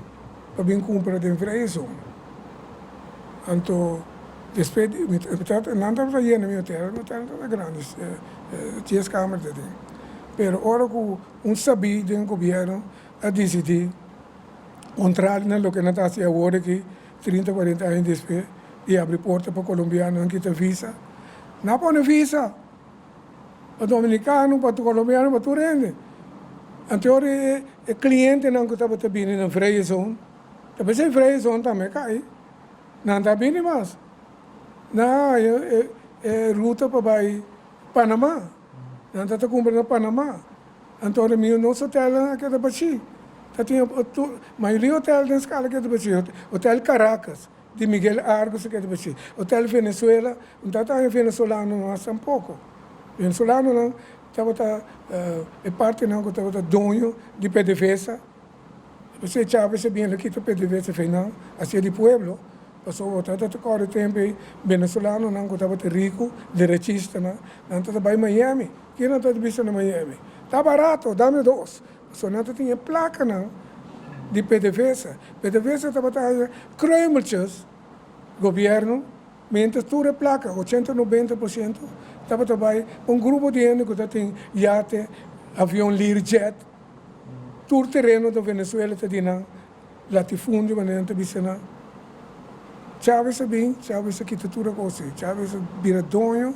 pa bin kumpra den vrije zone. Anto despues di mi tabata nan tabata yena mi hotel, mi hotel tabata grandi, dies kamer ta den. Pero ora ku un sabí den gobierno a disidí kontrario na loke nan ta hasi awor aki trinta kuarenta aña despues di abri porta pa kolombianonan kita visa, nan a pone visa pa dominikano, pa kolombiano, pa tur hende. Anto ora e klientenan ku tabata bini na vrije zone Ta p'esei vrije zon tambe kai. Nan ta bini mas. Nan a haña e ruta pa bai Panama. Nan ta ta kumpra na Panama. Anto ora mi nos hotelnan a keda bashí. Ta tin mayoria hotel den Skala a keda bashí. Hotel Caracas di Miguel Argos a keda bashí. Hotel Venezuela, no ta ta haña venezolano mas tampoko. Venezolanonan tabata e partinan ku tabata doño di PDVSA. P'esei Chávez a bin kita PDVSA nan hacia di pueblo, pasobra bo tabata ta kòrda tempu ei venezolanonan ku tabata riku, derechistanan, nan tabata bai Miami. Ke nan tabata bisa na Miami? Ta barato, dame dos. Pasobra nan tabatin e plakanan di PDVSA. PDVSA tabata haña kruimeltjes, gobièrnu, mientras tur e plaka, ochenta, 90%, tabata bai pa un grupo di hende ku tabatin yate, avion Learjet. Tur tereno ta Venezuela ta di nan latifundio manera nan ta bisa nan. Chavez a bin, Chavez a kita tur e cos ei. Chavez a bira doño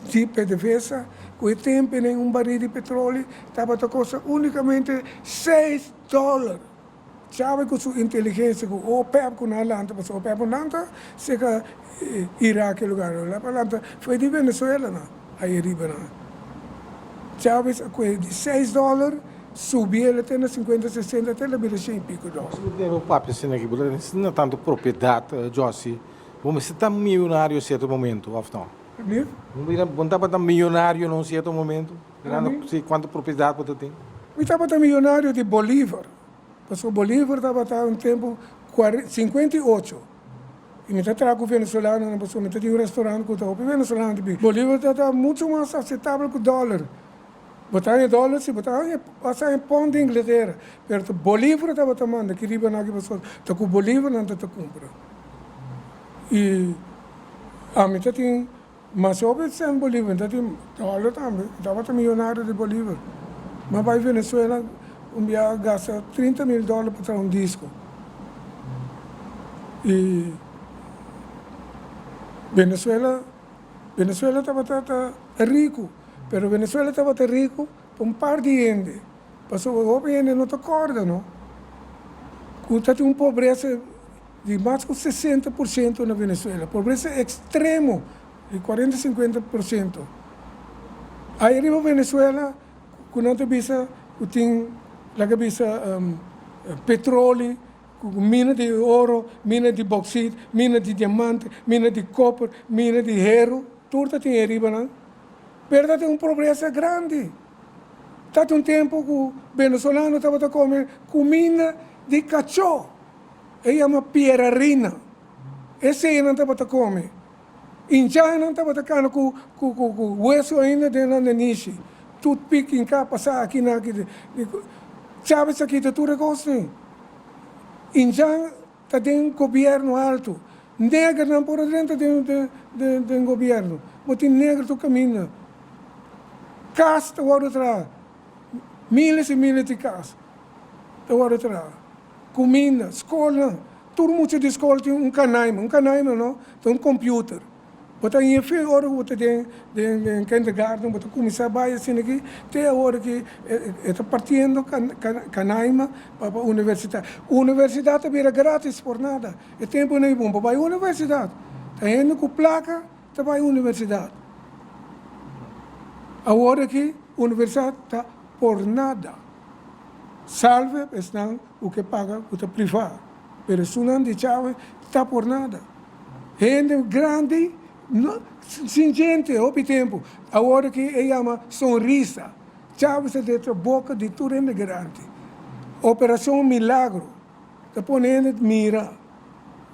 di PDVSA cu e tempo enen un baril di petroleo tabata costa unicamente seis dollar. Chavez cu su inteligencia cu OPEP cu nan a lanta pasobra OPEP no lanta cerca Irak e lugar OPEP a lanta foi di Venezuela nan ahi ariba nan. Chavez a coge di seis dollar subi el te na cincuenta sesenta te el a bira cien y pico dollar. Bo debe papia asina aki bo ta asina tanto propiedad Jossy bo mester ta miyonario cierto momento of no? Bo tabata miyonario na un cierto momento? Mirando si cuanto propiedad bo ta tin. Mi tabata miyonario di Bolivar. Pasobra Bolivar tabata un tempu 58 y mi ta traha cu venezolanonan pasobra mi ta tin un restaurant cu ta hopi venezolano ta bin. Bolivar tabata mucho mas aceptabel cu dollar. Bo ta haña dollar si bo ta haña hasta haña pond di Inglatera pero ta Bolivar tabata manda aki riba nan aki pasobra ta cu Bolivar nan ta ta cumpra. Y ami ta tin Mas hopi cen Bolívar, mi ta tin dòler tambe, mi tabata miyonario di Bolívar. Mi a bai Venezuela. un bia a gasta 30.000 dòler pa traha un disko. I Venezuela, Venezuela tabata ta riku, pero Venezuela tabata riku pa un par di hende, pasobra hopi hende no ta kòrda no ku ta tin un pobresa di mas ku 60% na Venezuela, pobresa ekstremo di 40, 50%. Ai riba Venezuela ku nan ta bisa ku tin laga bisa petroli, ku mina di oro, mina di bauxit, mina di diamante, mina di koper, mina di heru, tur ta tin ei riba nan. Pero ta tin un pobresa grandi. Ta tin un tempu ku venezolano tabata kome kuminda di kachó, e yama pierarina. Esei nan tabata kome. Inchanan tabata kana ku ku weso ainda den nan nenishi. Toothpick hinká pasá aki na aki. Chávez a kita tur e kosnan. Inchan ta den gobièrnu altu. Negernan por a drenta den gobièrnu. Bo tin neger tur kaminda. Kas ta wòrdu traha. Miles i miles di kas ta wòrdu traha. Kuminda, skolnan. Tur mucha di skol tin un kanaima. Un kanaima no, ta un computer. Bo ta haña fe ora ku bo ta den den kindergarten, bo ta kuminsá bai asina aki te awor ki e ta partiendo kanaima pa pa universidat. Universidat ta bira gratis por nada. E tempu no e bon pa bai universidat. Ta hende ku plaka ta bai universidat. Awor aki universidat ta por nada. Salve esnan ku ke paga ku ta privá. Pero esunnan di Chávez ta por nada. Hende grandi no sin djente hopi tempu. Awor aki e yama sonrisa. Chávez ta detra boka di tur hende grandi. Operacion Milagro ta pone hende mira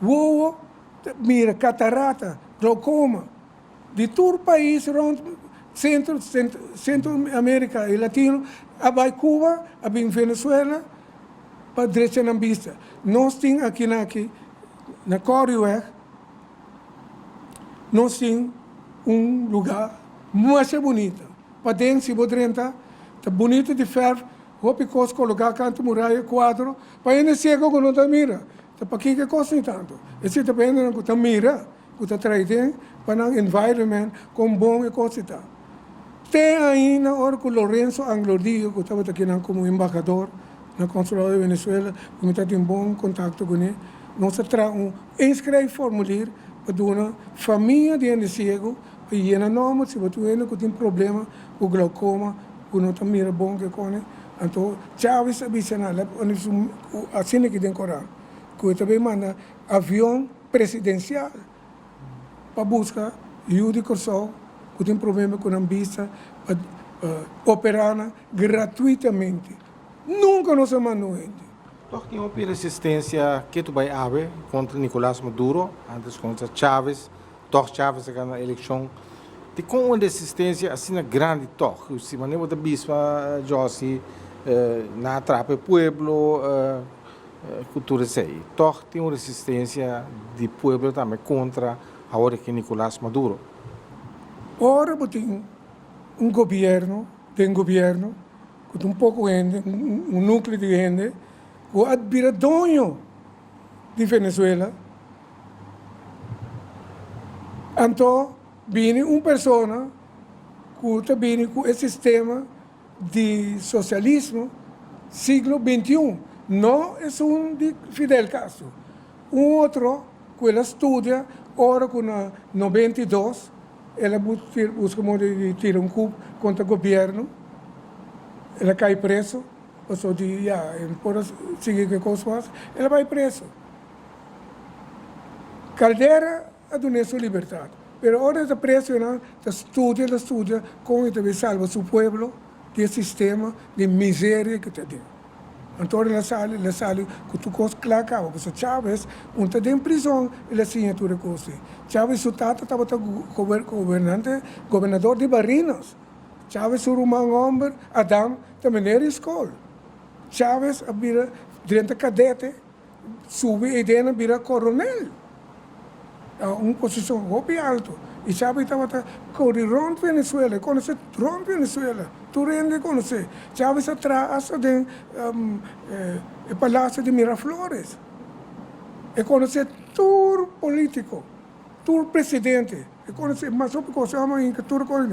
wowo, ta mira catarata, glaucoma. Di tur pais rond Centro, Centro America y Latino a bay Cuba, a bin Venezuela pa drecha nan bista. Nos tin aki na aki na Corrieweg nos tin un lugar masha bunita. Paden si bo drenta ta bunita di verf, hopi kos koloká kantu muraya, kuadro, pa hende siego ku no ta mira. Ta pakiko e kos ni tantu. Esei ta pa hendenan ku ta mira. Ku ta trae den pa nan environment kon bon e kos ta. Te ainda ora ku Lorenzo Anglodillo ku tabata kinan komo embahador na konsulado di Venezuela ku mi ta tin bon kontakto kuné, nos a traha un inschrijfformulier pa duna famia di hende siego pa yena nòmber si bo tin un hende ku tin problema ku glaukoma ku no ta mira bon ke kone. Anto Chávez a bisa nan asina ki den koran ku e ta bay manda avion presidensial pa buska yu di Kòrsou ku tin problema ku nan bista pa operá nan gratuitamente. Nunka nos a manda un hende. Tòg tin hopi resistensia ketu bai awe kontra Nicolas Maduro, antes kontra Chávez, tòg Chávez a gana elekshon. Dikon un resistensia asina grandi tòg? Si manera bo ta bispa, Jossy, nan a trapa e pueblo. Ku tur esei, tòg tin un resistensia di pueblo tambe kontra awor aki Nicolas Maduro. Ora bo tin un gobierno den gobierno ku ta un poko hende, un nukleo di hende ku a bira doño di Venezuela, anto bini un persona ku ta bini ku e sistema di socialismo siglo 21, no esun di Fidel Castro, un otro cu el a studia ora cu na 92 el a busca modo di tira un coup contra gobierno, el a cay preso, pasobra di ya e no por a sigui cu e cos mas, el a bay preso. Caldera a dun'é su libertad. Pero ora e ta preso nan ta studia, ta studia con e ta bay salba su pueblo di e sistema di miseria cu ta den. Anto ora el a sali, el a sali cu tur cos cla caba, pasobra Chavez un ta den prison el a siña tur e cos ey. Chavez su tata tabata gobernante, gobernador di Barinas. Chavez su ruman homber Adan ta meneer di scol. Chavez a bira drenta cadete. Subi ei den a bira koronel, un posishon hopi altu. I Chávez tabata kore rònt Venezuela, e konosé rònt Venezuela, tur hende konosé. Chávez a traha asta den e palasio di Miraflores. E konosé tur polítiko, tur presidente, e konosé mas hopi kos, e hòmber hinka tur kos.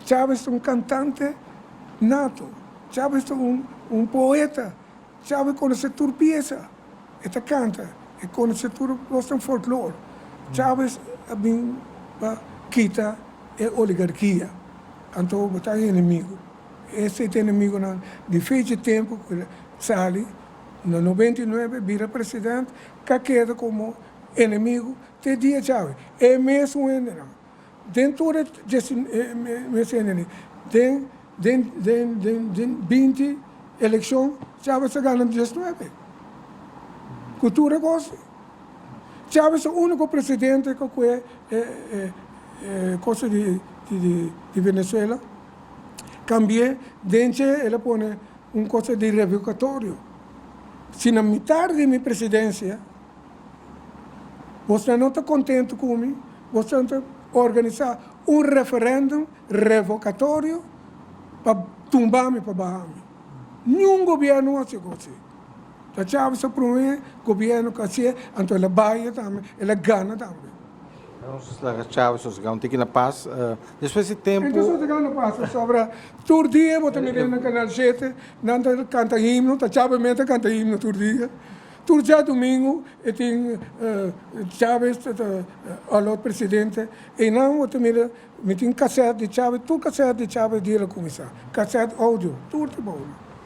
Chávez ta un kantante nato, Chávez ta un poeta. Chávez konosé tur piesa, e ta kanta, e konosé tur kosnan folklor. Chávez a bin pa kita e oligarkia, anto bo ta enemigo. Esei ta enemigonan di fecha tempu ku el sali na 99 bira president, ka keda komo enemigo te dia djawe. E mesun hendenan. Den tur e mes hende den den den den den 20 elekshon Chavez a gana 19 ku tur e kos. Chavez e uniko presidente ku kue e e kos di di di Venezuela kambi'e den dje el a pone un kos di revokatorio si na mitar di mi presidensia Bosnan no ta kontentu ku mi, bosnan ta organisá un referèndum revokatorio pa tumba mi, pa baha mi. Niun gobièrnu a hasi kos así. Ta Chávez a promé gobièrnu ku hasié, anto el a bai tambe, el a gana tambe. Nos laga Chávez sosegá un tiki na pas. Despues di tempu. E ta sosegá na pas pasobra tur dia bo ta mir'é na Canal 7, nan ta kanta himno, ta Chávez mes ta kanta himno tur dia. Tur djadumingu e tin Chávez ta alor presidente. Einan bo ta mira mi tin cassette di Chávez, tur cassette di Chávez di el a cuminsa, cassette audio, tur ta bou.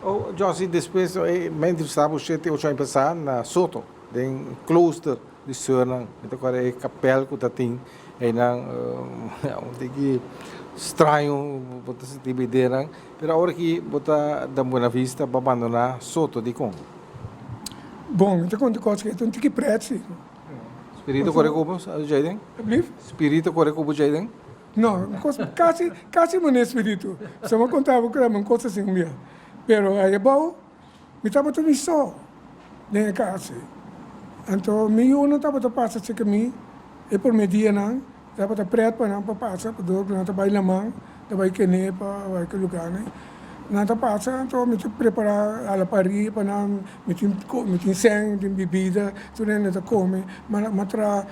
Oh Jossy, despues mi a entrevista bo shete ocho aña pasa na Soto, den klooster di Seurnan. Mi ta kòrda e kapèl ku ta tin einan, un tiki straño bo ta sinti bo ideanan. Pero awor aki bo ta den Buena Vista, bo a bandoná Soto, dikon? Bon, mi ta konta kos ku e ta un tiki pret si. Spirito kore ku bo, Jaden? Ablief? Spirito kore ku bo, Jaden? No, kos kasi, kasi manera spiritu. So mi a konta bo ku un kos asin un bia. Pero ayabou mi tabata mi so den e kas ei. Anto mi yunan tabata pasa cerca mi e prome dianan. Tabata pret pa nan pa pasa, pasobra ku nan ta bai laman, ta bai Kenepa, bai ki lugarnan. Nan ta pasa, anto mi ta prepará alapari pa nan, mi tin mi tin sèn, mi tin bibida, tur hende ta kome. Mi a traha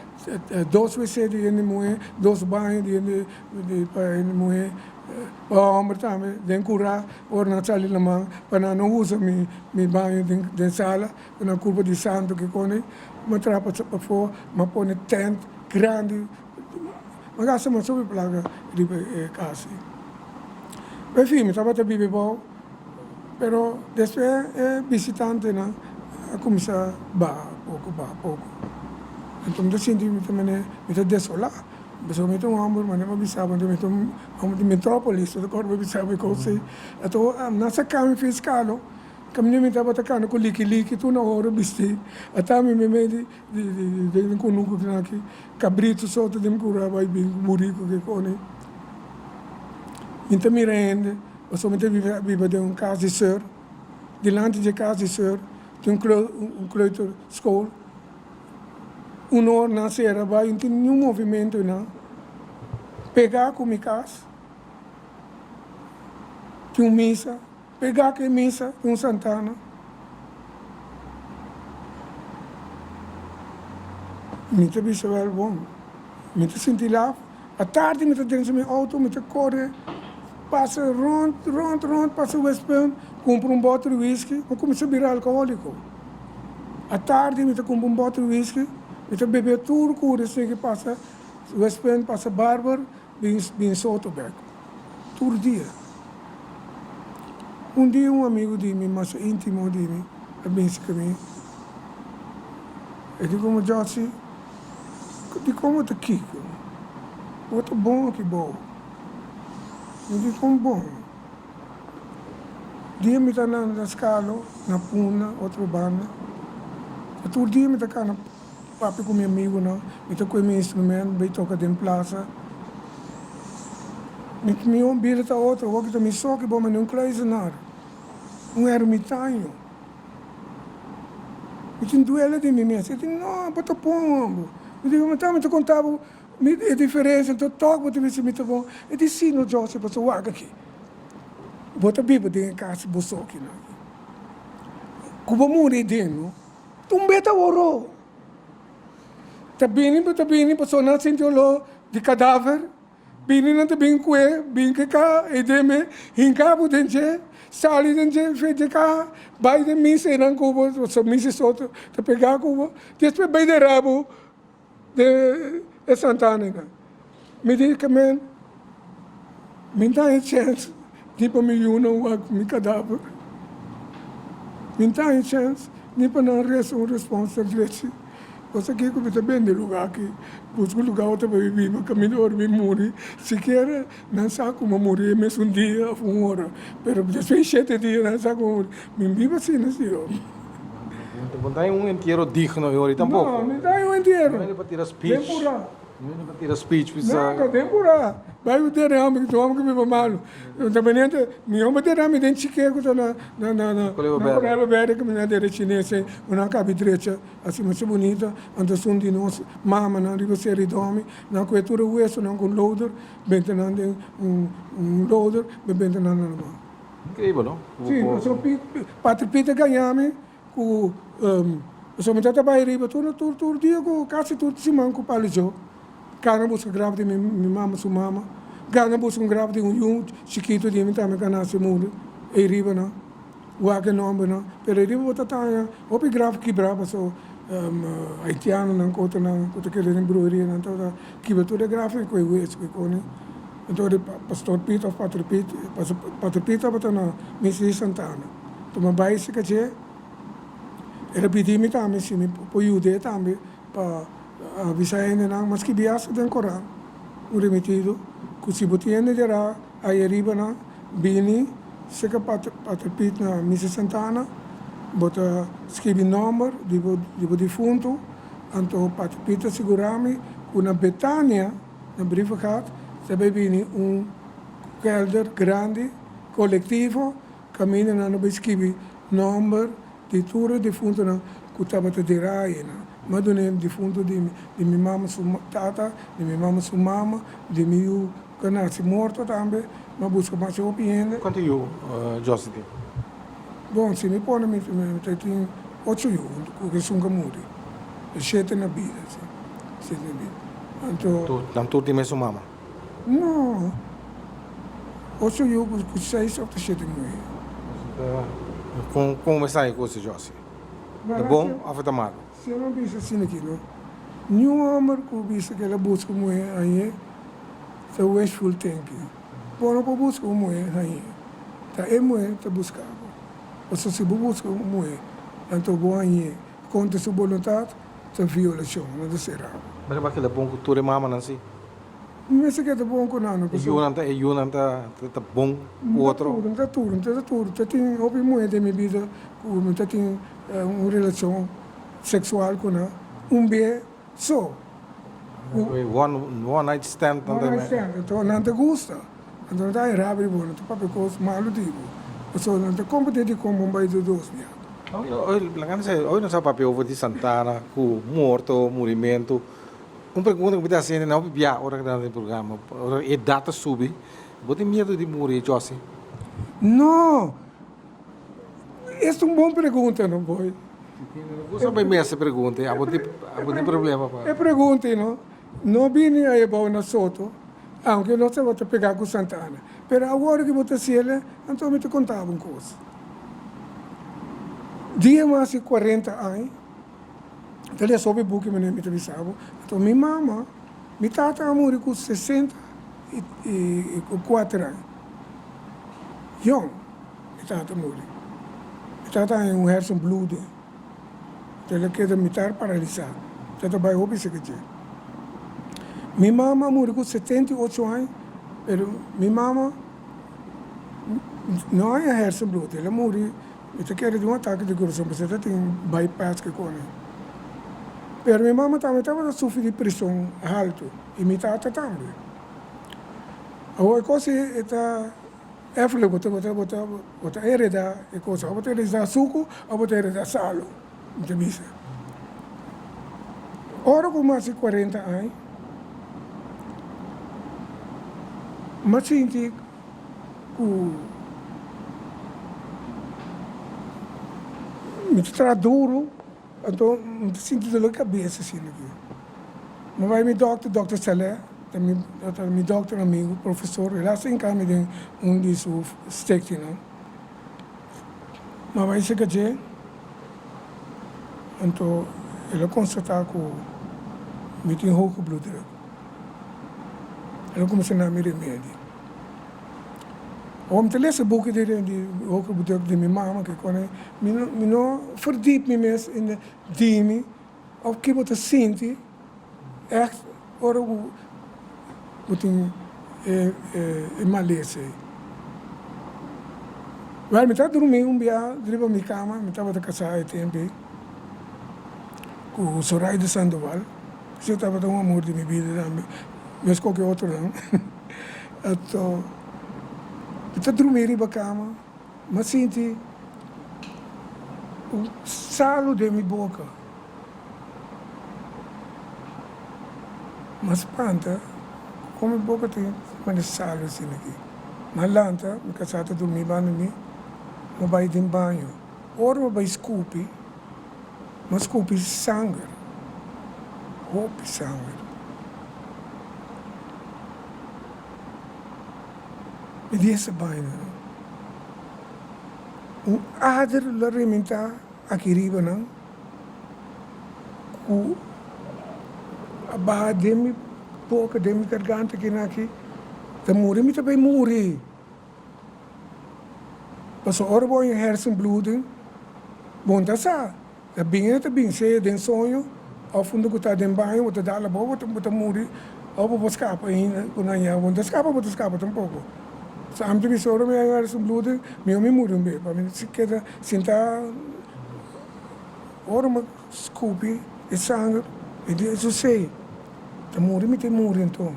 dos wc di hende muhé, dos baño di hende di pa hende muhé, pa hòmber tambe den kurá ora nan sali laman, pa nan no usa mi mi baño den den sala, ku nan kulpa di santu kikoni. Mi a traha pafó, mi a pone tènt. Grandi, mi a gasta mas hopi plaka riba e kas ei. En fin, mi tabata biba abou, pero despues e bisitantenan a kuminsá baha poko, baha poko. Anto mi ta sinti mi ta manera, mi ta desolá, pasobra mi ta un hòmber, manera mi a bisa bo, mi ta un hòmber di metrópolis, mi ta kòrda mi a bisa bo e kos ei. Anto nan saka mi fiskalo, kaminda mi tabata kana ku liki liki tur na oro bistí, ata mi meimei di. Den kunuku aki kabritu so ta den kura bai bin ku buriku ke koni. Mi ta mira hende pasobra mi ta biba den un kas di seur. Dilanti di e kas di seur tin un kleuterschool. Un or nan sera bai no tin niun movimentu einan. Pega ku mi kas tin un misa. Pegá ku e misa di un santana. Mi ta bisa wèl bon. Mi ta sinti laf. Atardi mi ta drenta mi outo, mi ta kore pasa rònt, rònt, rònt, pasa Westpunt, kumpra un bòter di whisky. Mi kuminsá bira alkohóliko. Atardi mi ta kumpra un bòter di whisky, mi ta bebe tur ku esei pasa Westpunt, pasa Barber, bin bin Soto bèk. Tur dia. Un dia un amigu di mi, masha íntimo di mi, a binse ku mi. E di komo, Josy, dikon bo ta kiko? Bo ta bon aki bou. Mi di, Kon bon? Dia mi ta na Skalo, na Punda, otro banda. Ta tur dia mi ta kana papia ku mi amigunan, mi ta kohe mi instrument bai toka den plasa. Mi mi bida ta otro, awor ki ta mi so ki bo manda un kluizenaar, un ermitaño. Mi tin duele di mi mes. E di, No, bo ta bon, homber. Mi di, Mi ta konta bo. Mi e diferensia anto tòg bo ta bisa mi ta bon. E di si no José pasobra wak aki. Bo ta biba den e kas bo so aki nan. Ku bo muri aden no. Un be ta oro. Ta bini bo ta bini pasobra nan a sinti oló di kadaver. Bini nan ta bin kue, bin ke ka e den me, hinka bo den dje, sali den dje, fe dje ka, bai den misa e nan ku bo, pasobra misa so ta pega ku bo, despues bai dera bo den e santana nan. Mi di ke men, mi ta haña chèns ni pa mi yunan wak mi kadaver, mi ta haña chèns ni pa nan resa un responsa drechi. Cosa kiko mi ta bende luga aki, busca un luga otro pa mi biba, caminda ora mi muri, sikiera nan sa cu mi a muri e mesun dia of un ora, pero despues di shete dia nan sa cu mi a muri, mi biba asina si yo. Bo no ta un entiero digno e ora tampoco. No, mi ta un entiero. No hende pa tira speech. Den pura. No hende pa tira speech bisa. No, den pura. Bai ku derame, ku homber ku biba malu. Ta benente, mi homber derame den chike ku ta na na na na Cornelio Berde ku mi na dere chines ei, ku nan kabi drecha. Asi masha bunita, anto esun di nos mamanan riba seri domi, nan kohe tur e wesonan ku un loader, benta nan den un loader, ben benta nan na laman. Increíbel, no? Si, pasobra Pit, Pater Pit a gaña mi ku, pasobra mi tabata bai riba tur tur tur dia ku kasi tur siman ku Pali Joe, gana buska graf di mi mi mama su mama, gana buska un graf di un yu chikitu di mi tambe ku a nase muri ei riba nan. Wak e nombernan, pero e riba bo ta taña hopi graf kibrá paso haitianonan ku otronan ku ta kere den bruherianan tabata kibra tur e graf ku e wes ku e koni. Anto di pastor Piet of pater Piet, pater Piet tabata na misa di Santana. Tuma bai si kaché, el a pidi mi tambe si mi por yud'é tambe pa avisa hendenan, maske bias den koran un remitido ku si bo tin hende derá Ai riba nan bini seka Pater Piet na Misa Santana, bo ta skibi nomber di bo di bo difuntu, anto Pater Piet ta sigura mi ku na Betania, na Brievengat, ta bai bini un kelder grandi, kolektivo, kaminda nan lo bai skibi nomber di tur e difuntonan ku tabata dera ayina. Mi a duna e difunto di di mi mama su tata, di mi mama su mama, di mi yu ku a nase morto tambe. Mi a buska masha hopi hende. Kuantu yu Josie tin? Bon, si mi pone mi ta tin ocho yu ku esun ku a muri. Shete na bida, si. Shete na bida. Anto. Nan tur tin mesun mama? No. Ocho yu ku seis of ta shete muhé. Kon kon bo sa e kos Josie? Ta bon of ta malu? Si mi bisa asina aki no. Niun homber ku bisa ku el a buska un muhé hañ'é ta wishful thinking. Bo no por buska un muhé hañ'é. Ta e muhé ta buska bo. Pasobra si bo buska un muhé anto bo hañ'é kontra su boluntat ta violashon, no ta sera bo. Pero kila bon ku tur e mamanan si? Mi mester keda bon ku nan, E yunan ta, e yunan ta, ta bon ku otro? No ta tur, no ta tur. Ta tin hopi muhé den mi bida ku mi ta tin un relashon seksual ku nan un be so. One, one night stand nan ta. One night stand. Anto nan ta gusta. Anto nan ta haña rabia di bo, nan ta papia kos malu di bo. Pasobra nan ta kompetí di kon bon bai di dos bia. Oye, laga nos oye nos a papia over di Santana ku morto, murimentu. Un pregunta ku mi ta hasi hende hopi bia ora ku ta den programa, ora e edat ta subi, bo tin miedu di muri, Jossy? No! Es ta un bon pregunta no, boy. Bo sa bay mi hasi pregunta, abo tin abo tin problema pa. E pregunta ei no, no bini ayebou na Soto, aunke nos tabata pega ku Santa Ana. Pero awor ku bo ta hasiel, anto mi ta konta bo un kos. Dia mas di kuarenta aña. Ta lesa hopi buki manera mi ta bisa bo. Anto mi mama, mi tata a muri ku 64 aña. Yong mi tata a muri. Mi tata haña un hersenbloeding. Anto el a keda mitar paralisá. Mi tata bai hopi seke dje. Mi mama a muri ku 78 aña, pero mi mama no haña hersenbloeding. El a muri. Mi ta kere di un atake di kurason pasobra ta tin bypass ke kone. Pero mi mama tambe tabata sufri di preshon haltu i mi tata tambe. Awor e kos ei e ta erfelijk, bo ta bo ta bo ta bo ta hereda e kos, òf bo ta hereda suku òf bo ta hereda salu, mi ta bisa. Ora ku mi hasi kuarenta aña. M'a sinti ku mi ta traha duru, anto mi ta sinti dolor di kabes asina aki. Mi bai mi dòkter, dòkter Saleh, ta mi ta mi dòkter amigu, profesor, el hasta hinka mi den un di su stekkinan. Mi bai seka dje, anto el a konstatá ku mi tin hoge bloeddruk. El a kuminsá na mi remedi. Awor mi ta lesa buki di di hoge bloeddruk di mi mama ke kone mi no mi no verdiep mi mes in di mi òf ke bo ta sinti ègt ora ku bo tin e e malesa ei. Wèl mi ta drumí un bia riba mi kama, mi tabata kasá e tempu ei ku Zoraida Sandoval. Esei tabata un amor di mi bida tambe, meskos ku e otronan. Anto mi ta drumí riba kama, mi a sinti un salu den mi boka. Mi a spanta kon mi boka tin manera salu asina aki. Mi a lanta, mi kasá ta drumí banda mi, mi a bai den baño. Ora mi a bai skupi, Mi a skupi sanger, hopi sanger. Mi di esa baina no. Un ader lo a rementá aki riba nan ku a baha den mi boka, den mi garganta akinaki, ta muri mi ta bai muri. Pasobra ora bo haña hersenbloeding, bo no ta sa. Ta bin e ta bin, sea den soño òf unda ku ta den baño, bo ta dal abou, bo ta bo ta muri òf bo por skapa ainda ku nan ya. Bo no ta skapa, bo ta skapa tampoko. So ami ta bisa ora mi haña hersenbloeding, mihó mi muri un bes, pa mi si keda sinta ora mi skupi e sanger, mi di esei ta muri mi ta muri anto.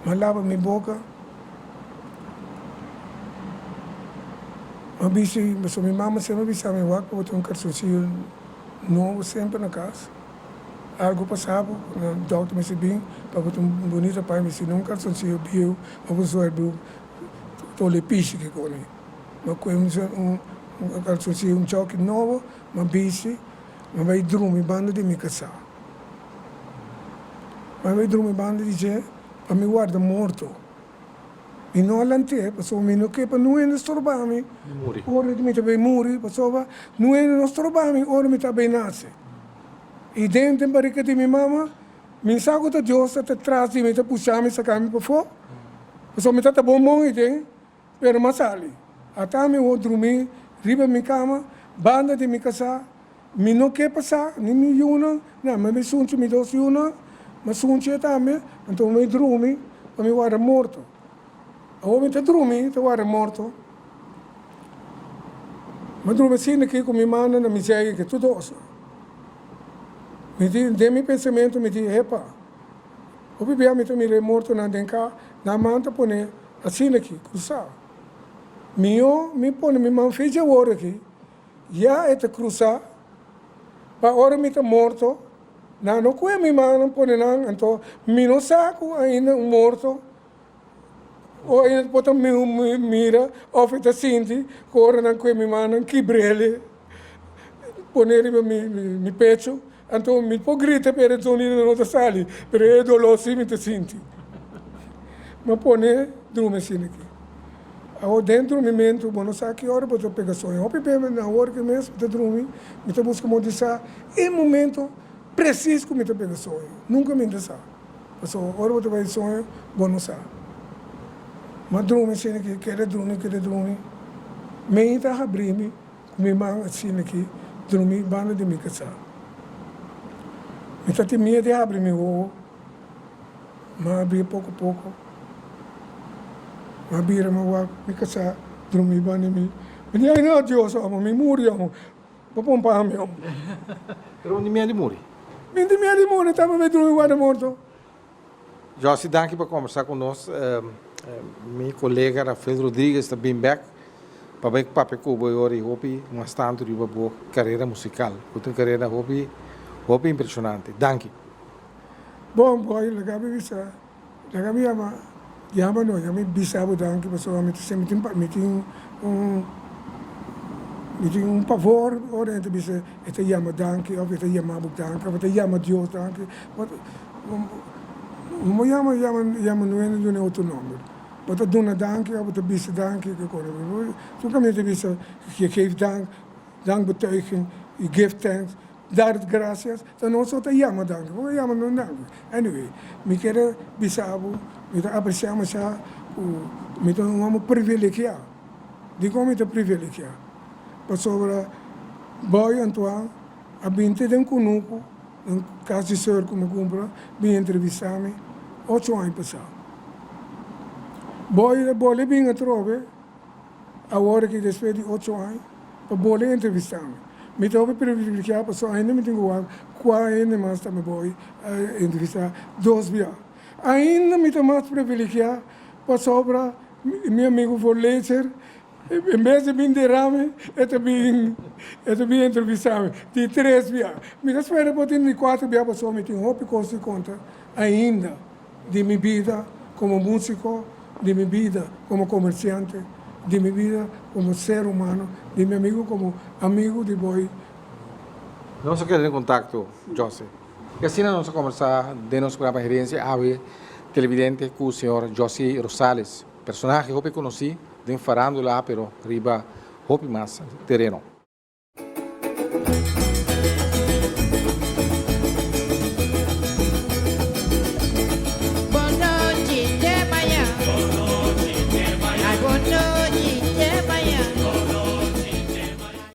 Mi a laba mi boka. Mi a bisa i pasobra mi mama semper a bisa mi wak pa bo tin un karsoncillo nobo semper na kas. Algo pasa bo, na dokter mester bin pa bo tin un bunita paña mi si no un karsoncillo bieu of un suèter ta ole pishi ki koni. Mi a kohe un karsoncillo un chòki nobo mi a bisti mi a bai drumi banda di mi kasá. Mi a bai drumi banda di dje. Pa mi warda morto. Mi no a lant'é, pasobra mi no ke pa nun hende stroba mi ora di mi ta bay muri, pasobra nun hende no stroba mi ora mi ta bay nase. I den den barika di mi mama, mi sa ku ta Dios ta tras di mi ta pusha mi saka mi pafó, pasobra mi ta ta bon bon aden. Pero m'a sali. Ata mi wou drumí riba mi kama, banda di mi kasá. Mi no ke pasá, ni mi yunan, na, ma mi sunchi mi dos yunan, m'a sunchi e tambe, anto mi drumi pa mi warda morto. Awor mi ta drumi, ta warda morto. M'a drumi asina aki ku mi manda na mi zegi aki, tur dos. Mi di, den mi pensamentu mi di, Hepa, hopi bia mi ta mira e mortonan den ka, nan man ta pone Asina aki, krusá. Mihó mi pone mi man fecha awor aki, ya e ta krusá, pa ora mi ta morto, nan no kue mi mannan pone nan, anto mi no sa ku ainda un morto o ainda por ta mira òf e ta sinti ku ora nan kue mi mannan kibr'el pone riba mi pecho. Anto mi por grita pero e zonido no ta sali, pero e dolor si mi ta sinti. Mi a pone drumi asina aki. Awor den drumimentu bo no sa ki ora bo ta pega soño. Hopi bes na ora ki mes mi ta drumi, mi ta buska modo di sa e momento presis ku mi ta pega soño. Nunka mi ta sa. Pasobra ora bo ta bai soño bo no sa. Mi a drumi asina aki, keda drumi, keda drumi. Mei ta habri mi. Ku mi man asina ki drumi banda di mi kasá. Mi ta tin miedu di habri mi wowo, m'a habri poko poko. M'a bira m'a wak mi kasá drumi banda di mi. Mi di, Ay no, Dios, amo, mi muri, amo. Bo pon pa mi, amo. Pero bo tin miedu di muri? Mi tin miedu di muri, tabata mi drumi guarda morto. Jossy danki pa kombersá ku nos. Mi kolega Rafael Rodriguez ta bin bèk pa bai papia ku bo e ora i hopi mas tantu riba bo karera musikal. Bo tin un karera hopi hopi impreshonante. Danki. Bon boy laga mi bisa laga mi yama. Yama no, yama mi bisa bo danki pasobra mi ta mi tin mi tin un mi tin un pavor ora hende ta bisa e ta yama danki of e ta yama bo danki of e ta yama Dios danki bo bo yama yama yama no hende duna e otro nomber bo ta duna danki of bo ta bisa danki tur kaminda ta bisa je geeft dank dankbetuiging you give thanks. Dar gracias ta nos so ta yama danki bo yama no danki anyway mi kere bisa bo mi ta aprecia masha ku mi ta un homo privilegia dikon mi ta privilegia pasobra Boy Antoine a bin te den kunuku den kas di seur ku mi kumpra bin entrevista mi ocho aña pasa Boy a bole bin atrobe. Awor aki despues di ocho aña pa bole entrevista mi. Mi ta hopi privilegiá pasobra ainda mi tin ku wak kua hende mas ta mi boi a entrevistá dos bia. Ainda mi ta mas privilegiá pasobra mi amigu Voorlezer en bes di bin dera mi e ta bin e ta bin entrevistá mi di tres bia. Mi ta spera por tin di kuater bia pasobra mi tin hopi kos di konta ainda. Di mi bida komo músiko, di mi bida komo komersiante, di mi bida komo ser humano, di mi amigu komo amigu di Boy. Nos a keda den kontakto, José. I asina nos a kombersá den nos programa Herencia awe televidente ku señor José Rosales, personahe hopi konosí den farándula pero riba hopi mas tereno.